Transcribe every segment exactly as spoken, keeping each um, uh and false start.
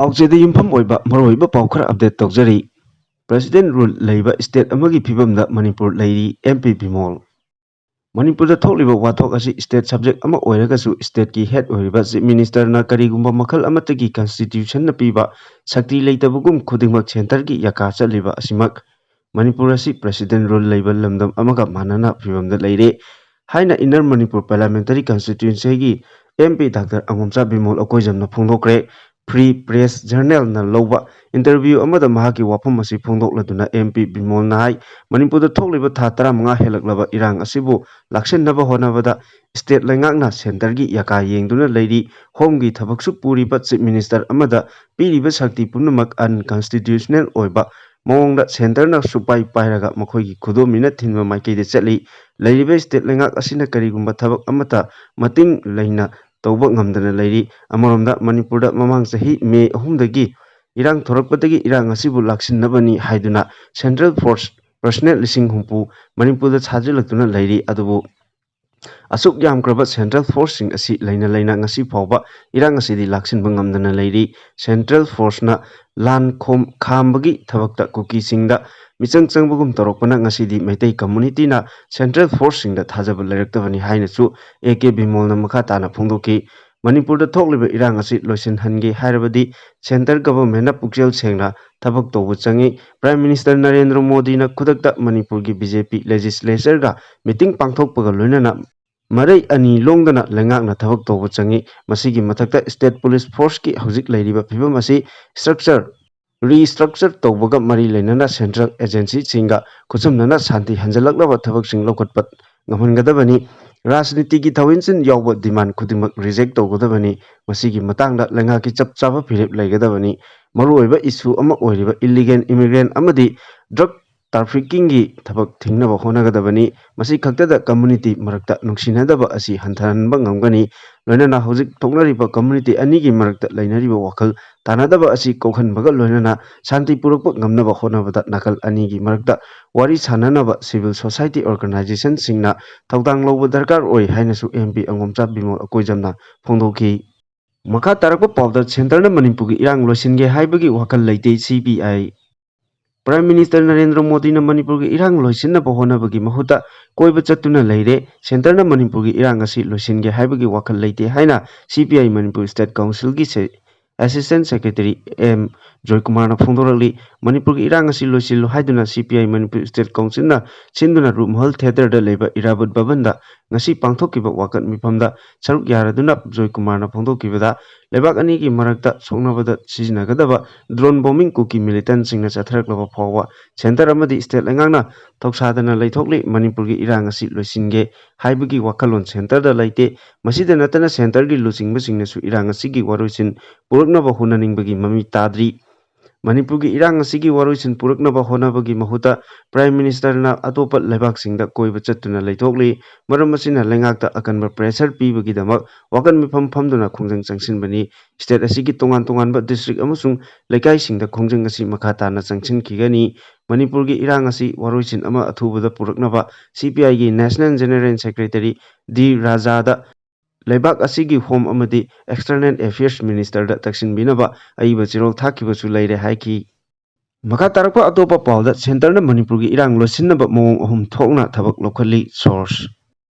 ꯄꯥꯎꯆꯦꯗ ꯌꯨꯝꯐꯝ ꯑꯣꯏꯕ ꯃꯔꯨꯑꯣꯏꯕ ꯄꯥꯎ ꯈꯔ ꯑꯞꯗꯦꯠ ꯇꯧꯖꯔꯤ꯫ President rule ꯂꯩꯕ state ꯑꯃꯒꯤ ꯐꯤꯕꯝꯗ ꯃꯅꯤꯄꯨꯔ ꯂꯩꯔꯤ, M P ꯕꯤꯃꯣꯜ꯫ ꯃꯅꯤꯄꯨꯔꯗ ꯊꯣꯛꯂꯤꯕ ꯋꯥꯊꯣꯛ ꯑꯁꯤ state subject ꯑꯃ ꯑꯣꯏꯔꯒꯁꯨ, stateꯀꯤ head ꯑꯣꯏꯔꯤꯕ Chief Ministerꯅ ꯀꯔꯤꯒꯨꯝꯕ ꯃꯈꯜ ꯑꯃꯠꯇꯒꯤ constitutionꯅ ꯄꯤꯕ ꯁꯛꯇꯤ ꯂꯩꯇꯕꯒꯨꯝ, ꯈꯨꯗꯤꯡꯃꯛ centreꯒꯤ ꯌꯥꯀꯥ ꯆꯠꯂꯤꯕ ꯑꯁꯤꯃꯛ ꯃꯅꯤꯄꯨꯔ ꯑꯁꯤ President rule ꯂꯩꯕ ꯂꯝꯗꯝ ꯑꯃꯒ ꯃꯥꯟꯅꯅ ꯐꯤꯕꯝꯗ ꯂꯩꯔꯦ ꯍꯥꯏꯅ Inner Manipur Parliamentary Constituencyꯒꯤ M P Doctor ꯑꯉꯣꯝꯆꯥ Bimol ꯑꯀꯣꯏꯖꯝꯅ ꯐꯣꯡꯗꯣꯛꯈ꯭ꯔꯦ꯫ Free Press Journalꯅ ꯂꯧꯕ interview ꯑꯃꯗ ꯃꯍꯥꯛꯀꯤ ꯋꯥꯐꯝ ꯑꯁꯤ ꯐꯣꯡꯗꯣꯛꯂꯗꯨꯅ M P ꯕꯤꯃꯣꯜꯅ ꯍꯥꯏ, ꯃꯅꯤꯄꯨꯔꯗ ꯊꯣꯛꯂꯤꯕ ꯊꯥ ꯇꯔꯥꯃꯉꯥ ꯍꯦꯜꯂꯛꯂꯕ ꯏꯔꯥꯡ ꯑꯁꯤꯕꯨ ꯂꯥꯛꯁꯤꯟꯅꯕ ꯍꯣꯠꯅꯕꯗ state ꯂꯩꯉꯥꯛꯅ centreꯒꯤ ꯌꯥꯀꯥ ꯌꯦꯡꯗꯨꯅ ꯂꯩꯔꯤ꯫ Homeꯒꯤ ꯊꯕꯛꯁꯨ ꯄꯨꯔꯤꯕ Chief Minister ꯑꯃꯗ ꯄꯤꯔꯤꯕ ꯁꯛꯇꯤ ꯄꯨꯝꯅꯃꯛ unconstitutional ꯑꯣꯏꯕ ꯃꯑꯣꯡꯗ centreꯅ ꯁꯨꯄꯥꯏ ꯄꯥꯏꯔꯒ ꯃꯈꯣꯏꯒꯤ ꯈꯨꯗꯣꯝꯕꯤꯅ ꯊꯤꯟꯕ ꯃꯥꯏꯀꯩꯗ ꯆꯠꯂꯤ꯫ ꯂꯩꯔꯤꯕ state ꯂꯩꯉꯥꯛ ꯑꯁꯤꯅ ꯀꯔꯤꯒꯨꯝꯕ ꯊꯕꯛ ꯑꯃꯠꯇ ꯃꯇꯤꯡ ꯂꯩꯅ ꯇꯧꯕ ꯉꯝꯗꯅ ꯂꯩꯔꯤ꯫ ꯑꯃꯔꯣꯝꯗ ꯃꯅꯤꯄꯨꯔꯗ ꯃꯃꯥꯡ ꯆꯍꯤ May ꯑꯍꯨꯝꯗꯒꯤ ꯏꯔꯥꯡ ꯊꯣꯔꯛꯄꯗꯒꯤ ꯏꯔꯥꯡ ꯑꯁꯤꯕꯨ ꯂꯥꯛꯁꯤꯟꯅꯕꯅꯤ ꯍꯥꯏꯗꯨꯅ central force personnel ꯂꯤꯁꯤꯡ ꯍꯨꯝꯐꯨ ꯃꯅꯤꯄꯨꯔꯗ ꯊꯥꯖꯤꯜꯂꯛꯇꯨꯅ ꯂꯩꯔꯤ꯫ ꯑꯗꯨꯕꯨ ꯑꯁꯨꯛ ꯌꯥꯝꯈ꯭ꯔꯕ central forceꯁꯤꯡ ꯑꯁꯤ ꯂꯩꯅ ꯂꯩꯅ ꯉꯁꯤ ꯐꯥꯎꯕ ꯏꯔꯥꯡ ꯑꯁꯤꯗꯤ ꯂꯥꯛꯁꯤꯟꯕ ꯉꯝꯗꯅ ꯂꯩꯔꯤ꯫ Central forceꯅ ꯂꯥꯟ ꯈꯣꯝ ꯈꯥꯝꯕꯒꯤ ꯊꯕꯛꯇ ꯀꯨꯀꯤꯁꯤꯡꯗ ꯃꯤꯆꯪ ꯆꯪꯕꯒꯨꯝ ꯇꯧꯔꯛꯄꯅ ꯉꯁꯤꯗꯤ ꯃꯩꯇꯩ communityꯅ central forceꯁꯤꯡꯗ ꯊꯥꯖꯕ ꯂꯩꯔꯛꯇꯕꯅꯤ ꯍꯥꯏꯅꯁꯨ A K ꯕꯤꯃꯣꯜꯅ ꯃꯈꯥ ꯇꯥꯅ ꯐꯣꯡꯗꯣꯛꯈꯤ꯫ ꯃꯅꯤꯄꯨꯔꯗ ꯊꯣꯛꯂꯤꯕ ꯏꯔꯥꯡ ꯑꯁꯤ ꯂꯣꯏꯁꯤꯟꯍꯟꯒꯦ ꯍꯥꯏꯔꯕꯗꯤ centre governmentꯅ ꯄꯨꯛꯆꯦꯜ ꯁꯦꯡꯅ ꯊꯕꯛ ꯇꯧꯕ ꯆꯪꯏ꯫ Prime Minister ꯅꯔꯦꯟꯗ꯭ꯔ ꯃꯣꯗꯤꯅ ꯈꯨꯗꯛꯇ ꯃꯅꯤꯄꯨꯔꯒꯤ B J P legislatureꯒ meeting ꯄꯥꯡꯊꯣꯛꯄꯒ ꯂꯣꯏꯅꯅ ꯃꯔꯩ ꯑꯅꯤ ꯂꯣꯡꯗꯅ ꯂꯩꯉꯥꯛꯅ ꯊꯕꯛ ꯇꯧꯕ ꯆꯪꯏ꯫ ꯃꯁꯤꯒꯤ ꯃꯊꯛꯇ state police forceꯀꯤ ꯍꯧꯖꯤꯛ ꯂꯩꯔꯤꯕ ꯐꯤꯕꯝ ꯑꯁꯤ structure, restructure ꯇꯧꯕꯒ ꯃꯔꯤ ꯂꯩꯅꯅ central agencyꯁꯤꯡꯒ ꯈꯨꯠꯁꯝꯅꯅ ꯁꯥꯟꯇꯤ ꯍꯟꯖꯤꯜꯂꯛꯅꯕ ꯊꯕꯛꯁꯤꯡ ꯂꯧꯈꯠꯄ ꯉꯝꯍꯟꯒꯗꯕꯅꯤ꯫ ꯔꯥꯖꯅꯤꯇꯤꯒꯤ ꯊꯧꯑꯣꯡꯁꯤꯡ ꯌꯥꯎꯕ demand ꯈꯨꯗꯤꯡꯃꯛ reject ꯇꯧꯒꯗꯕꯅꯤ꯫ ꯃꯁꯤꯒꯤ ꯃꯇꯥꯡꯗ ꯂꯩꯉꯥꯛꯀꯤ ꯆꯞ ꯆꯥꯕ ꯐꯤꯔꯦꯞ ꯂꯩꯒꯗꯕꯅꯤ꯫ ꯃꯔꯨꯑꯣꯏꯕ issue ꯑꯃ ꯑꯣꯏꯔꯤꯕ illegal immigrant ꯑꯃꯗꯤ drug traffickingꯒꯤ ꯊꯕꯛ ꯊꯤꯡꯅꯕ ꯍꯣꯠꯅꯒꯗꯕꯅꯤ꯫ ꯃꯁꯤ ꯈꯛꯇꯗ community ꯃꯔꯛꯇ ꯅꯨꯡꯁꯤꯅꯗꯕ ꯑꯁꯤ ꯍꯟꯊꯍꯟꯕ ꯉꯝꯒꯅꯤ꯫ ꯂꯣꯏꯅꯅ ꯍꯧꯖꯤꯛ ꯊꯣꯛꯅꯔꯤꯕ community ꯑꯅꯤꯒꯤ ꯃꯔꯛꯇ ꯂꯩꯅꯔꯤꯕ ꯋꯥꯈꯜ ꯇꯥꯅꯗꯕ ꯑꯁꯤ ꯀꯣꯛꯍꯟꯕꯒ ꯂꯣꯏꯅꯅ ꯁꯥꯟꯇꯤ ꯄꯨꯔꯛꯄ ꯉꯝꯅꯕ ꯍꯣꯠꯅꯕꯗ ꯅꯥꯀꯜ ꯑꯅꯤꯒꯤ ꯃꯔꯛꯇ ꯋꯥꯔꯤ ꯁꯥꯅꯅꯕ civil society organizationꯁꯤꯡꯅ ꯊꯧꯗꯥꯡ ꯂꯧꯕ ꯗꯔꯀꯥꯔ ꯑꯣꯏ ꯍꯥꯏꯅꯁꯨ M P ꯑꯉꯣꯝꯆꯥ ꯕꯤꯃꯣꯜ ꯑꯀꯣꯏꯖꯝꯅ ꯐꯣꯡꯗꯣꯛꯈꯤ꯫ ꯃꯈꯥ ꯇꯥꯔꯛꯄ ꯄꯥꯎꯗ, ꯁꯦꯟꯇꯔꯅ ꯃꯅꯤꯄꯨꯔꯒꯤ ꯏꯔꯥꯡ ꯂꯣꯏꯁꯤꯟꯒꯦ ꯍꯥꯏꯕꯒꯤ ꯋꯥꯈꯜ ꯂꯩꯇꯦ, ꯁꯤ P I. Prime minister Narendra ꯃꯣꯗꯤꯅ ꯃꯅꯤꯄꯨꯔꯒꯤ ꯏꯔꯥꯡ ꯂꯣꯏꯁꯤꯟꯅꯕ ꯍꯣꯠꯅꯕꯒꯤ ꯃꯍꯨꯠꯇ ꯀꯣꯏꯕ ꯆꯠꯇꯨꯅ ꯂꯩꯔꯦ꯫ ꯁꯦꯟꯇꯔꯅ ꯃꯅꯤꯄꯨꯔꯒꯤ ꯏꯔꯥꯡ ꯑꯁꯤ ꯂꯣꯏꯁꯤꯟꯒꯦ ꯍꯥꯏꯕꯒꯤ ꯋꯥꯈꯜ ꯂꯩꯇꯦ ꯍꯥꯏꯅ ꯁꯤ ꯄꯤ ꯑꯥꯏ ꯃꯅꯤꯄꯨꯔ ꯁ꯭ꯇꯦꯠ ꯀꯥꯎꯟꯁꯤꯜꯒꯤ ꯁꯦ-, ꯑꯦꯁꯤꯁꯇꯦꯟꯠ ꯁꯦꯀ꯭ꯔꯦꯇꯔꯤ ꯑꯦꯝ ꯖꯣꯏꯀꯨꯃꯥꯔꯅ ꯐꯣꯡꯗꯣꯔꯛꯂꯤ꯫ ꯃꯅꯤꯄꯨꯔꯒꯤ ꯏꯔꯥꯡ ꯑꯁꯤ ꯂꯣꯏꯁꯤꯜꯂꯨ ꯍꯥꯏꯗꯨꯅ ꯁꯤ ꯄꯤ ꯑꯥꯏ ꯃꯅꯤꯄꯨꯔ ꯁ꯭ꯇꯦꯠ ꯀꯥꯎꯟꯁꯤꯜꯅ ꯁꯤꯟꯗꯨꯅ ꯔꯨꯞꯃꯍꯜ ꯊꯤꯌꯦꯇꯔꯗ ꯂꯩꯕ ꯏꯔꯥꯕꯣꯠ ꯚꯕꯟꯗ ꯉꯁꯤ ꯄꯥꯡꯊꯣꯛꯈꯤꯕ ꯋꯥꯀꯠ ꯃꯤꯐꯝꯗ ꯁꯔꯨꯛ ꯌꯥꯔꯗꯨꯅ ꯖꯣꯏꯀꯨꯃꯥꯔꯅ ꯐꯣꯡꯗꯣꯛꯈꯤꯕꯗ, ꯂꯩꯕꯥꯛ ꯑꯅꯤꯒꯤ ꯃꯔꯛꯇ ꯁꯣꯛꯅꯕꯗ ꯁꯤꯖꯤꯟꯅꯒꯗꯕ ꯗ꯭ꯔꯣꯟ ꯕꯣꯝꯕꯤꯡ ꯀꯨꯀꯤ ꯃꯤꯂꯤꯇꯦꯟꯠꯁꯤꯡꯅ ꯆꯠꯊꯔꯛꯂꯕ ꯐꯥꯎꯕ ꯁꯦꯟꯇꯔ ꯑꯃꯗꯤ ꯁ꯭ꯇꯦꯠ ꯂꯩꯉꯥꯛꯅ ꯊꯧꯁꯥꯗꯅ ꯂꯩꯊꯣꯛꯂꯤ꯫ ꯃꯅꯤꯄꯨꯔꯒꯤ ꯏꯔꯥꯡ ꯑꯁꯤ ꯂꯣꯏꯁꯤꯟꯒꯦ ꯍꯥꯏꯕꯒꯤ ꯋꯥꯈꯜꯂꯣꯟ ꯁꯦꯟꯇꯔꯗ ꯂꯩꯇꯦ꯫ ꯃꯁꯤꯗ ꯅꯠꯇꯅ ꯁꯦꯟꯇꯔꯒꯤ ꯂꯨꯆꯤꯡꯕꯁꯤꯡꯅꯁꯨ ꯏꯔꯥꯡ ꯑꯁꯤꯒꯤ ꯋꯥꯔꯣꯏꯁꯤꯟ ꯄꯨꯔꯛꯅꯕ ꯍꯣꯠꯅꯅꯤꯡꯕꯒꯤ ꯃꯃꯤ ꯇꯥꯗ꯭ꯔꯤ꯫ ꯃꯅꯤꯄꯨꯔꯒꯤ ꯏꯔꯥꯡ ꯑꯁꯤꯒꯤ ꯋꯥꯔꯣꯏꯁꯤꯟ ꯄꯨꯔꯛꯅꯕ ꯍꯣꯠꯅꯕꯒꯤ ꯃꯍꯨꯠꯇ ꯄ꯭ꯔꯥꯏꯝ ꯃꯤꯅꯤꯁꯇꯔꯅ ꯑꯇꯣꯞꯄ ꯂꯩꯕꯥꯛꯁꯤꯡꯗ ꯀꯣꯏꯕ ꯆꯠꯇꯨꯅ ꯂꯩꯊꯣꯛꯂꯤ꯫ ꯃꯔꯝ ꯑꯁꯤꯅ ꯂꯩꯉꯥꯛꯇ ꯑꯀꯟꯕ ꯄ꯭ꯔꯦꯁꯔ ꯄꯤꯕꯒꯤꯗꯃꯛ ꯋꯥꯀꯠ ꯃꯤꯐꯝ ꯐꯝꯗꯨꯅ ꯈꯣꯡꯖꯪ ꯆꯪꯁꯤꯟꯕꯅꯤ꯫ ꯁ꯭ꯇꯦꯠ ꯑꯁꯤꯒꯤ ꯇꯣꯉꯥꯟ ꯇꯣꯉꯥꯟꯕ ꯗꯤꯁꯇ꯭ꯔꯤꯛ ꯑꯃꯁꯨꯡ ꯂꯩꯀꯥꯏꯁꯤꯡꯗ ꯈꯣꯡꯖꯪ ꯑꯁꯤ ꯃꯈꯥ ꯇꯥꯅ ꯆꯪꯁꯤꯟꯈꯤꯒꯅꯤ꯫ ꯃꯅꯤꯄꯨꯔꯒꯤ ꯏꯔꯥꯡ ꯑꯁꯤ ꯋꯥꯔꯣꯏꯁꯤꯟ ꯑꯃ ꯑꯊꯨꯕꯗ ꯄꯨꯔꯛꯅꯕ ꯁꯤ ꯄꯤ ꯑꯥꯏꯒꯤ ꯅꯦꯁꯅꯦꯜ ꯖꯦꯅꯔꯦꯜ ꯁꯦꯀ꯭ꯔꯦꯇꯔꯤ ꯗꯤ ꯔꯥꯖꯥꯗ ꯂꯩꯕꯥꯛ ꯑꯁꯤꯒꯤ ꯍꯣꯝ ꯑꯃꯗꯤ ꯑꯦꯛꯁꯇꯔꯅꯦꯜ ꯑꯦꯐꯤꯌꯔꯁ ꯃꯤꯅꯤꯁꯇꯔꯗ ꯇꯛꯁꯤꯟꯕꯤꯅꯕ ꯑꯏꯕ ꯆꯦꯔꯣꯜ ꯊꯥꯈꯤꯕꯁꯨ ꯂꯩꯔꯦ ꯍꯥꯏꯈꯤ꯫ ꯃꯈꯥ ꯇꯥꯔꯛꯄ ꯑꯇꯣꯞꯄ ꯄꯥꯎꯗ, ꯁꯦꯟꯇꯔꯅ ꯃꯅꯤꯄꯨꯔꯒꯤ ꯏꯔꯥꯡ ꯂꯣꯏꯁꯤꯟꯅꯕ ꯃꯑꯣꯡ ꯑꯍꯨꯝ ꯊꯣꯛꯅ ꯊꯕꯛ ꯂꯧꯈꯠꯂꯤ꯫ ꯁꯣꯔꯁ: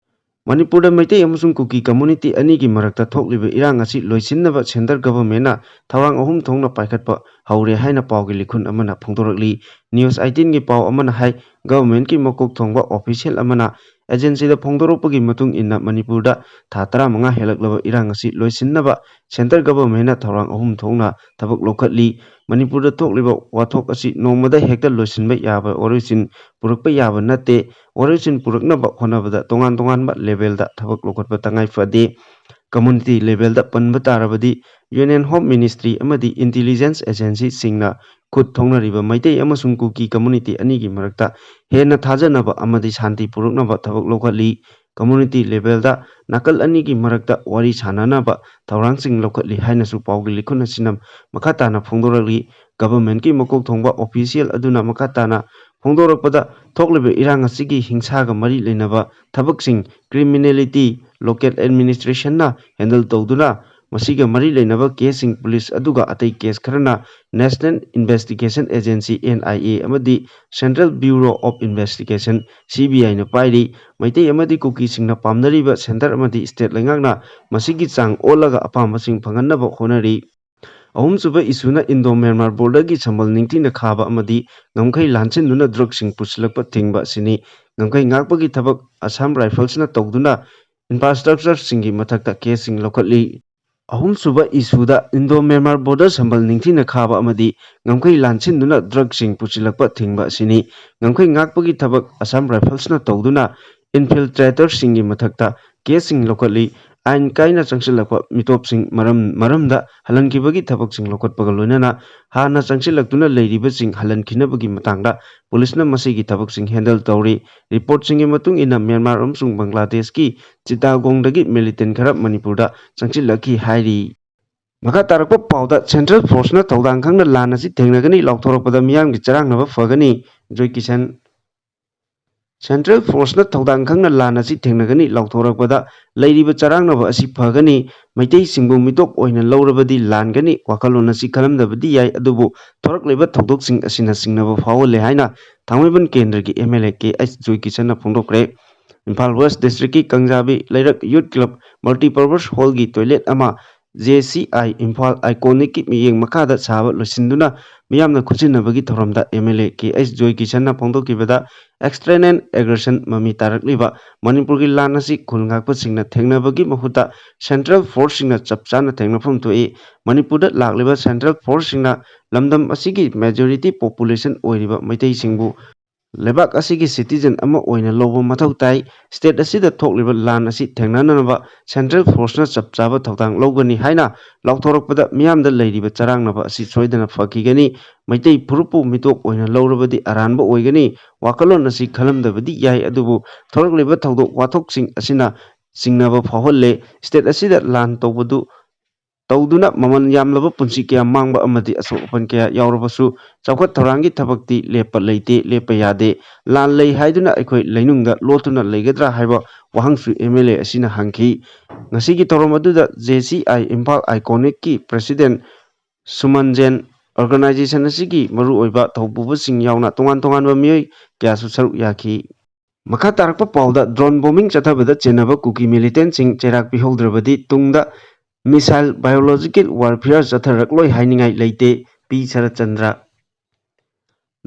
ꯃꯅꯤꯄꯨꯔꯗ ꯃꯩꯇꯩ ꯑꯃꯁꯨꯡ ꯀꯨꯀꯤ ꯀꯝꯃꯨꯅꯤꯇꯤ ꯑꯅꯤꯒꯤ ꯃꯔꯛꯇ ꯊꯣꯛꯂꯤꯕ ꯏꯔꯥꯡ ꯑꯁꯤ ꯂꯣꯏꯁꯤꯟꯅꯕ ꯁꯦꯟꯇꯔ ꯒꯚꯔꯟꯃꯦꯟꯠꯅ ꯊꯧꯔꯥꯡ ꯑꯍꯨꯝ ꯊꯣꯛꯅ ꯄꯥꯏꯈꯠꯄ ꯍꯧꯔꯦ ꯍꯥꯏꯅ ꯄꯥꯎꯒꯤ ꯂꯤꯈꯨꯟ ꯑꯃꯅ ꯐꯣꯡꯗꯣꯔꯛꯂꯤ꯫ ꯅ꯭ꯌꯨꯁ ꯑꯩꯠꯇꯤꯟꯒꯤ ꯄꯥꯎ ꯑꯃꯅ ꯍꯥꯏ, ꯒꯚꯔꯟꯃꯦꯟꯠꯀꯤ ꯃꯀꯣꯛ ꯊꯣꯡꯕ ꯑꯣꯐꯤꯁꯤꯌꯦꯜ ꯑꯃꯅ ꯑꯦꯖꯦꯟꯁꯤꯗ ꯐꯣꯡꯗꯣꯔꯛꯄꯒꯤ ꯃꯇꯨꯡ ꯏꯟꯅ, ꯃꯅꯤꯄꯨꯔꯗ ꯊꯥ ꯇꯔꯥꯃꯉꯥ ꯍꯦꯜꯂꯛꯂꯕ ꯏꯔꯥꯡ ꯑꯁꯤ ꯂꯣꯏꯁꯤꯟꯅꯕ ꯁꯦꯟꯇꯔ ꯒꯚꯔꯟꯃꯦꯟꯠꯅ ꯊꯧꯔꯥꯡ ꯑꯍꯨꯝ ꯊꯣꯛꯅ ꯊꯕꯛ ꯂꯧꯈꯠꯂꯤ꯫ ꯃꯅꯤꯄꯨꯔꯗ ꯊꯣꯛꯂꯤꯕ ꯋꯥꯊꯣꯛ ꯑꯁꯤ ꯅꯣꯡꯃꯗ ꯍꯦꯛꯇ ꯂꯣꯏꯁꯤꯟꯕ ꯌꯥꯕ ꯋꯥꯔꯣꯏꯁꯤꯟ ꯄꯨꯔꯛꯄ ꯌꯥꯕ ꯅꯠꯇꯦ꯫ ꯋꯥꯔꯣꯏꯁꯤꯟ ꯄꯨꯔꯛꯅꯕ ꯍꯣꯠꯅꯕꯗ ꯇꯣꯉꯥꯟ ꯇꯣꯉꯥꯟꯕ ꯂꯦꯚꯦꯜꯗ ꯊꯕꯛ ꯂꯧꯈꯠꯄ ꯇꯉꯥꯏ ꯐꯗꯦ꯫ ꯀꯝꯃꯨꯅꯤꯇꯤ ꯂꯦꯚꯦꯜꯗ ꯄꯟꯕ ꯇꯥꯔꯕꯗꯤ, ꯌꯨꯅꯤꯌꯟ ꯍꯣꯝ ꯃꯤꯅꯤꯁꯇ꯭ꯔꯤ ꯑꯃꯗꯤ ꯏꯟꯇꯤꯂꯤꯖꯦꯟꯁ ꯑꯦꯖꯦꯟꯁꯤꯁꯤꯡꯅ ꯈꯨꯠ ꯊꯣꯛꯅꯔꯤꯕ ꯃꯩꯇꯩ ꯑꯃꯁꯨꯡ ꯀꯨꯀꯤ ꯀꯝꯃꯨꯅꯤꯇꯤ ꯑꯅꯤꯒꯤ ꯃꯔꯛꯇ ꯍꯦꯟꯅ ꯊꯥꯖꯅꯕ ꯑꯃꯗꯤ ꯁꯥꯟꯇꯤ ꯄꯨꯔꯛꯅꯕ ꯊꯕꯛ ꯂꯧꯈꯠꯂꯤ꯫ ꯀꯝꯃꯨꯅꯤꯇꯤ ꯂꯦꯚꯦꯜꯗ ꯅꯥꯀꯜ ꯑꯅꯤꯒꯤ ꯃꯔꯛꯇ ꯋꯥꯔꯤ ꯁꯥꯅꯅꯕ ꯊꯧꯔꯥꯡꯁꯤꯡ ꯂꯧꯈꯠꯂꯤ ꯍꯥꯏꯅꯁꯨ ꯄꯥꯎꯒꯤ ꯂꯤꯈꯨꯟ ꯑꯁꯤꯅ ꯃꯈꯥ ꯇꯥꯅ ꯐꯣꯡꯗꯣꯔꯛꯂꯤ꯫ ꯒꯚꯔꯟꯃꯦꯟꯠꯀꯤ ꯃꯀꯣꯛ ꯊꯣꯡꯕ ꯑꯣꯐꯤꯁꯤꯌꯦꯜ ꯑꯗꯨꯅ ꯃꯈꯥ ꯇꯥꯅ ꯐꯣꯡꯗꯣꯔꯛꯄꯗ, ꯊꯣꯛꯂꯤꯕ ꯏꯔꯥꯡ ꯑꯁꯤꯒꯤ ꯍꯤꯡꯁꯥꯒ ꯃꯔꯤ ꯂꯩꯅꯕ ꯊꯕꯛꯁꯤꯡ, ꯀ꯭ꯔꯤꯃꯤꯅꯦꯂꯤꯇꯤ, ꯂꯣꯀꯦꯜ ꯑꯦꯗꯃꯤꯅꯤꯁꯇ꯭ꯔꯦꯁꯟꯅ ꯍꯦꯟꯗꯜ ꯇꯧꯗꯨꯅ ꯃꯁꯤꯒ ꯃꯔꯤ ꯂꯩꯅꯕ ꯀꯦꯁꯁꯤꯡ ꯄꯨꯂꯤꯁ ꯑꯗꯨꯒ ꯑꯇꯩ ꯀꯦꯁ ꯈꯔꯅ National Investigation Agency, N I A, ꯑꯃꯗꯤ Central Bureau of Investigation, C B I ꯅ ꯄꯥꯏꯔꯤ꯫ ꯃꯩꯇꯩ ꯑꯃꯗꯤ ꯀꯨꯀꯤꯁꯤꯡꯅ ꯄꯥꯝꯅꯔꯤꯕ ꯁꯦꯟꯇꯔ ꯑꯃꯗꯤ ꯁ꯭ꯇꯦꯠ ꯂꯩꯉꯥꯛꯅ ꯃꯁꯤꯒꯤ ꯆꯥꯡ ꯑꯣꯜꯂꯒ ꯑꯄꯥꯝꯕꯁꯤꯡ ꯐꯪꯍꯟꯅꯕ ꯍꯣꯠꯅꯔꯤ꯫ ꯑꯍꯨꯝꯁꯨꯕ ꯏꯁꯨꯅ ꯏꯟꯗꯣ ꯃ꯭ꯌꯥꯟꯃꯥꯔ ꯕꯣꯔꯗꯔꯒꯤ ꯁꯝꯕꯜ ꯅꯤꯡꯊꯤꯅ ꯈꯥꯕ ꯑꯃꯗꯤ ꯉꯝꯈꯩ ꯂꯥꯟꯁꯤꯟꯗꯨꯅ ꯗ꯭ꯔꯒꯁꯤꯡ ꯄꯨꯁꯤꯜꯂꯛꯄ ꯊꯤꯡꯕ ꯑꯁꯤꯅꯤ꯫ ꯉꯝꯈꯩ ꯉꯥꯛꯄꯒꯤ ꯊꯕꯛ ꯑꯁꯥꯝ ꯔꯥꯏꯐꯜꯁꯅ ꯇꯧꯗꯨꯅ ꯏꯟꯐ꯭ꯔꯥꯁ꯭ꯇ꯭ꯔꯛꯆꯔꯁꯤꯡꯒꯤ ꯃꯊꯛꯇ ꯀꯦꯁꯁꯤꯡ ꯂꯧꯈꯠꯂꯤ꯫ ꯑꯍꯨꯝꯁꯨꯕ ꯏꯁꯨꯗ ꯏꯟꯗꯣ ꯃ꯭ꯌꯥꯟꯃꯥꯔ ꯕꯣꯔꯗꯔ ꯁꯝꯕꯜ ꯅꯤꯡꯊꯤꯅ ꯈꯥꯕ ꯑꯃꯗꯤ ꯉꯝꯈꯩ ꯂꯥꯟꯁꯤꯟꯗꯨꯅ ꯗ꯭ꯔꯒꯁꯤꯡ ꯄꯨꯁꯤꯜꯂꯛꯄ ꯊꯤꯡꯕ ꯑꯁꯤꯅꯤ꯫ ꯉꯝꯈꯩ ꯉꯥꯛꯄꯒꯤ ꯊꯕꯛ ꯑꯁꯥꯝ ꯔꯥꯏꯐꯜꯁꯅ ꯇꯧꯗꯨꯅ ꯏꯟꯐꯤꯜꯇ꯭ꯔꯦꯇꯔꯁꯤꯡꯒꯤ ꯃꯊꯛꯇ ꯀꯦꯁꯁꯤꯡ ꯂꯧꯈꯠꯂꯤ꯫ ꯑꯥꯏꯟ ꯀꯥꯏꯅ ꯆꯪꯁꯤꯜꯂꯛꯄ ꯃꯤꯇꯣꯞꯁꯤꯡ ꯃꯔꯝ ꯃꯔꯝꯗ ꯍꯜꯍꯟꯈꯤꯕꯒꯤ ꯊꯕꯛꯁꯤꯡ ꯂꯧꯈꯠꯄꯒ ꯂꯣꯏꯅꯅ ꯍꯥꯟꯅ ꯆꯪꯁꯤꯜꯂꯛꯇꯨꯅ ꯂꯩꯔꯤꯕꯁꯤꯡ ꯍꯜꯍꯟꯈꯤꯅꯕꯒꯤ ꯃꯇꯥꯡꯗ ꯄꯨꯂꯤꯁꯅ ꯃꯁꯤꯒꯤ ꯊꯕꯛꯁꯤꯡ ꯍꯦꯟꯗꯜ ꯇꯧꯔꯤ꯫ ꯔꯤꯄꯣꯔꯠꯁꯤꯡꯒꯤ ꯃꯇꯨꯡ ꯏꯟꯅ ꯃ꯭ꯌꯥꯟꯃꯥꯔ ꯑꯃꯁꯨꯡ ꯕꯪꯒ꯭ꯂꯥꯗꯦꯁꯀꯤ ꯆꯤꯇꯥꯒꯣꯡꯗꯒꯤ ꯃꯤꯂꯤꯇꯦꯟ ꯈꯔ ꯃꯅꯤꯄꯨꯔꯗ ꯆꯪꯁꯤꯜꯂꯛꯈꯤ ꯍꯥꯏꯔꯤ꯫ ꯃꯈꯥ ꯇꯥꯔꯛꯄ ꯄꯥꯎꯗ ꯁꯦꯟꯇ꯭ꯔꯦꯜ ꯐꯣꯔꯁꯅ ꯊꯧꯗꯥꯡ ꯈꯪꯅ ꯂꯥꯟ ꯑꯁꯤ ꯊꯦꯡꯅꯒꯅꯤ ꯂꯥꯎꯊꯣꯔꯛꯄꯗ ꯃꯤꯌꯥꯝꯒꯤ ꯆꯔꯥꯡꯅꯕ ꯐꯒꯅꯤ, ꯖꯣꯏ ꯀꯤꯁꯟ꯫ ꯁꯦꯟꯇ꯭ꯔꯦꯜ ꯐꯣꯔꯁꯅ ꯊꯧꯗꯥꯡ ꯈꯪꯅ ꯂꯥꯟ ꯑꯁꯤ ꯊꯦꯡꯅꯒꯅꯤ ꯂꯥꯎꯊꯣꯔꯛꯄꯗ ꯂꯩꯔꯤꯕ ꯆꯔꯥꯡꯅꯕ ꯑꯁꯤ ꯐꯒꯅꯤ꯫ ꯃꯩꯇꯩꯁꯤꯡꯕꯨ ꯃꯤꯇꯣꯞ ꯑꯣꯏꯅ ꯂꯧꯔꯕꯗꯤ ꯂꯥꯟꯒꯅꯤ ꯋꯥꯈꯜꯂꯣꯟ ꯑꯁꯤ ꯈꯜꯂꯝꯗꯕꯗꯤ ꯌꯥꯏ, ꯑꯗꯨꯕꯨ ꯊꯣꯔꯛꯂꯤꯕ ꯊꯧꯗꯣꯛꯁꯤꯡ ꯑꯁꯤꯅ ꯆꯤꯡꯅꯕ ꯐꯥꯎꯍꯜꯂꯦ ꯍꯥꯏꯅ ꯊꯥꯡꯃꯩꯕꯟ ꯀꯦꯟꯗ꯭ꯔꯒꯤ M L A K H Joy ꯀꯤꯁꯟꯅ ꯐꯣꯡꯗꯣꯛꯈ꯭ꯔꯦ꯫ ꯏꯝꯐꯥꯜ ꯋꯦꯁ ꯗꯤꯁꯇ꯭ꯔꯤꯛꯀꯤ ꯀꯪꯖꯥꯕꯤ ꯂꯩꯔꯛ ꯌꯨꯠ ꯀ꯭ꯂꯕ ꯃꯜꯇꯤꯄꯔꯄꯁ ꯍꯣꯜꯒꯤ ꯇꯣꯏꯂꯦꯠ ꯑꯃ J C I ꯏꯝꯐꯥꯜ ꯑꯥꯏꯀꯣꯅꯤꯛꯀꯤ ꯃꯤꯠꯌꯦꯡ ꯃꯈꯥꯗ ꯁꯥꯕ ꯂꯣꯏꯁꯤꯟꯗꯨꯅ ꯃꯤꯌꯥꯝꯅ ꯈꯨꯠꯁꯤꯟꯅꯕꯒꯤ ꯊꯧꯔꯝꯗ M L A K H Joy ꯀꯤꯁꯟꯅ ꯐꯣꯡꯗꯣꯛꯈꯤꯕꯗ external aggression ꯃꯃꯤ ꯇꯥꯔꯛꯂꯤꯕ ꯃꯅꯤꯄꯨꯔꯒꯤ ꯂꯥꯟ ꯑꯁꯤ ꯈꯨꯜ ꯉꯥꯛꯄꯁꯤꯡꯅ ꯊꯦꯡꯅꯕꯒꯤ ꯃꯍꯨꯠꯇ ꯁꯦꯟꯇ꯭ꯔꯦꯜ ꯐꯣꯔꯁꯁꯤꯡꯅ ꯆꯞ ꯆꯥꯅ ꯊꯦꯡꯅꯐꯝ ꯊꯣꯛꯏ꯫ ꯃꯅꯤꯄꯨꯔꯗ ꯂꯥꯛꯂꯤꯕ ꯁꯦꯟꯇ꯭ꯔꯦꯜ ꯐꯣꯔꯁꯁꯤꯡꯅ ꯂꯝꯗꯝ ꯑꯁꯤꯒꯤ ꯃꯦꯖꯣꯔꯤꯇꯤ ꯄꯣꯄꯨꯂꯦꯁꯟ ꯑꯣꯏꯔꯤꯕ ꯃꯩꯇꯩꯁꯤꯡꯕꯨ ꯂꯩꯕꯥꯛ ꯑꯁꯤꯒꯤ ꯁꯤꯇꯤꯖꯟ ꯑꯃ ꯑꯣꯏꯅ ꯂꯧꯕ ꯃꯊꯧ ꯇꯥꯏ꯫ ꯁ꯭ꯇꯦꯠ ꯑꯁꯤꯗ ꯊꯣꯛꯂꯤꯕ ꯂꯥꯟ ꯑꯁꯤ ꯊꯦꯡꯅꯅꯅꯕ ꯁꯦꯟꯇ꯭ꯔꯦꯜ ꯐꯣꯔꯁꯅ ꯆꯞ ꯆꯥꯕ ꯊꯧꯗꯥꯡ ꯂꯧꯒꯅꯤ ꯍꯥꯏꯅ ꯂꯥꯎꯊꯣꯔꯛꯄꯗ ꯃꯤꯌꯥꯝꯗ ꯂꯩꯔꯤꯕ ꯆꯔꯥꯡꯅꯕ ꯑꯁꯤ ꯁꯣꯏꯗꯅ ꯐꯈꯤꯒꯅꯤ꯫ ꯃꯩꯇꯩ ꯐꯨꯔꯨꯞꯄꯨ ꯃꯤꯇꯣꯞ ꯑꯣꯏꯅ ꯂꯧꯔꯕꯗꯤ ꯑꯔꯥꯟꯕ ꯑꯣꯏꯒꯅꯤ꯫ ꯋꯥꯈꯜꯂꯣꯟ ꯑꯁꯤ ꯈꯜꯂꯝꯗꯕꯗꯤ ꯌꯥꯏ, ꯑꯗꯨꯕꯨ ꯊꯣꯔꯛꯂꯤꯕ ꯊꯧꯗꯣꯛ ꯋꯥꯊꯣꯛꯁꯤꯡ ꯑꯁꯤꯅ ꯆꯤꯡꯅꯕ ꯐꯥꯎꯍꯜꯂꯦ꯫ ꯁ꯭ꯇꯦꯠ ꯑꯁꯤꯗ ꯂꯥꯟ ꯇꯧꯕꯗꯨ ꯇꯧꯗꯨꯅ ꯃꯃꯜ ꯌꯥꯝꯂꯕ ꯄꯨꯟꯁꯤ ꯀꯌꯥ ꯃꯥꯡꯕ ꯑꯃꯗꯤ ꯑꯁꯣꯛ ꯑꯄꯟ ꯀꯌꯥ ꯌꯥꯎꯔꯕꯁꯨ, ꯆꯥꯎꯈꯠ ꯊꯧꯔꯥꯡꯒꯤ ꯊꯕꯛꯇꯤ ꯂꯦꯞꯄ ꯂꯩꯇꯦ, ꯂꯦꯞꯄ ꯌꯥꯗꯦ꯫ ꯂꯥꯟ ꯂꯩ ꯍꯥꯏꯗꯨꯅ ꯑꯩꯈꯣꯏ ꯂꯩꯅꯨꯡꯗ ꯂꯣꯠꯇꯨꯅ ꯂꯩꯒꯗ꯭ꯔꯥ ꯍꯥꯏꯕ ꯋꯥꯍꯪꯁꯨ ꯑꯦꯝ ꯑꯦꯜ ꯑꯦ ꯑꯁꯤꯅ ꯍꯪꯈꯤ꯫ ꯉꯁꯤꯒꯤ ꯊꯧꯔꯝ ꯑꯗꯨꯗ ꯖꯦ ꯁꯤ ꯑꯥꯏ ꯏꯝꯐꯥꯜ ꯑꯥꯏꯀꯣꯅꯤꯛꯀꯤ ꯄ꯭ꯔꯦꯁꯤꯗꯦꯟ ꯁꯨꯃꯟ ꯖꯦꯟ, ꯑꯣꯔꯒꯅꯥꯏꯖꯦꯁꯟ ꯑꯁꯤꯒꯤ ꯃꯔꯨꯑꯣꯏꯕ ꯊꯧꯄꯨꯕꯁꯤꯡ ꯌꯥꯎꯅ ꯇꯣꯉꯥꯟ ꯇꯣꯉꯥꯟꯕ ꯃꯤꯑꯣꯏ ꯀꯌꯥꯁꯨ ꯁꯔꯨꯛ ꯌꯥꯈꯤ꯫ ꯃꯈꯥ ꯇꯥꯔꯛꯄ ꯄꯥꯎꯗ, ꯗ꯭ꯔꯣꯟ ꯕꯣꯝꯕꯤꯡ ꯆꯠꯊꯕꯗ ꯆꯦꯟꯅꯕ ꯀꯨꯀꯤ ꯃꯤꯂꯤꯇꯦꯟꯁꯤꯡ ꯆꯩꯔꯥꯛ ꯄꯤꯍꯧꯗ꯭ꯔꯕꯗꯤ ꯇꯨꯡꯗ ꯃꯤꯁꯥꯏꯜ ꯕꯥꯏꯑꯣꯂꯣꯖꯤꯀꯦꯜ ꯋꯥꯔꯐꯤꯌꯔ ꯆꯠꯊꯔꯛꯂꯣꯏ ꯍꯥꯏꯅꯤꯡꯉꯥꯏ ꯂꯩꯇꯦ, ꯄꯤ ꯁꯔꯠꯆꯟꯗ꯭ꯔ꯫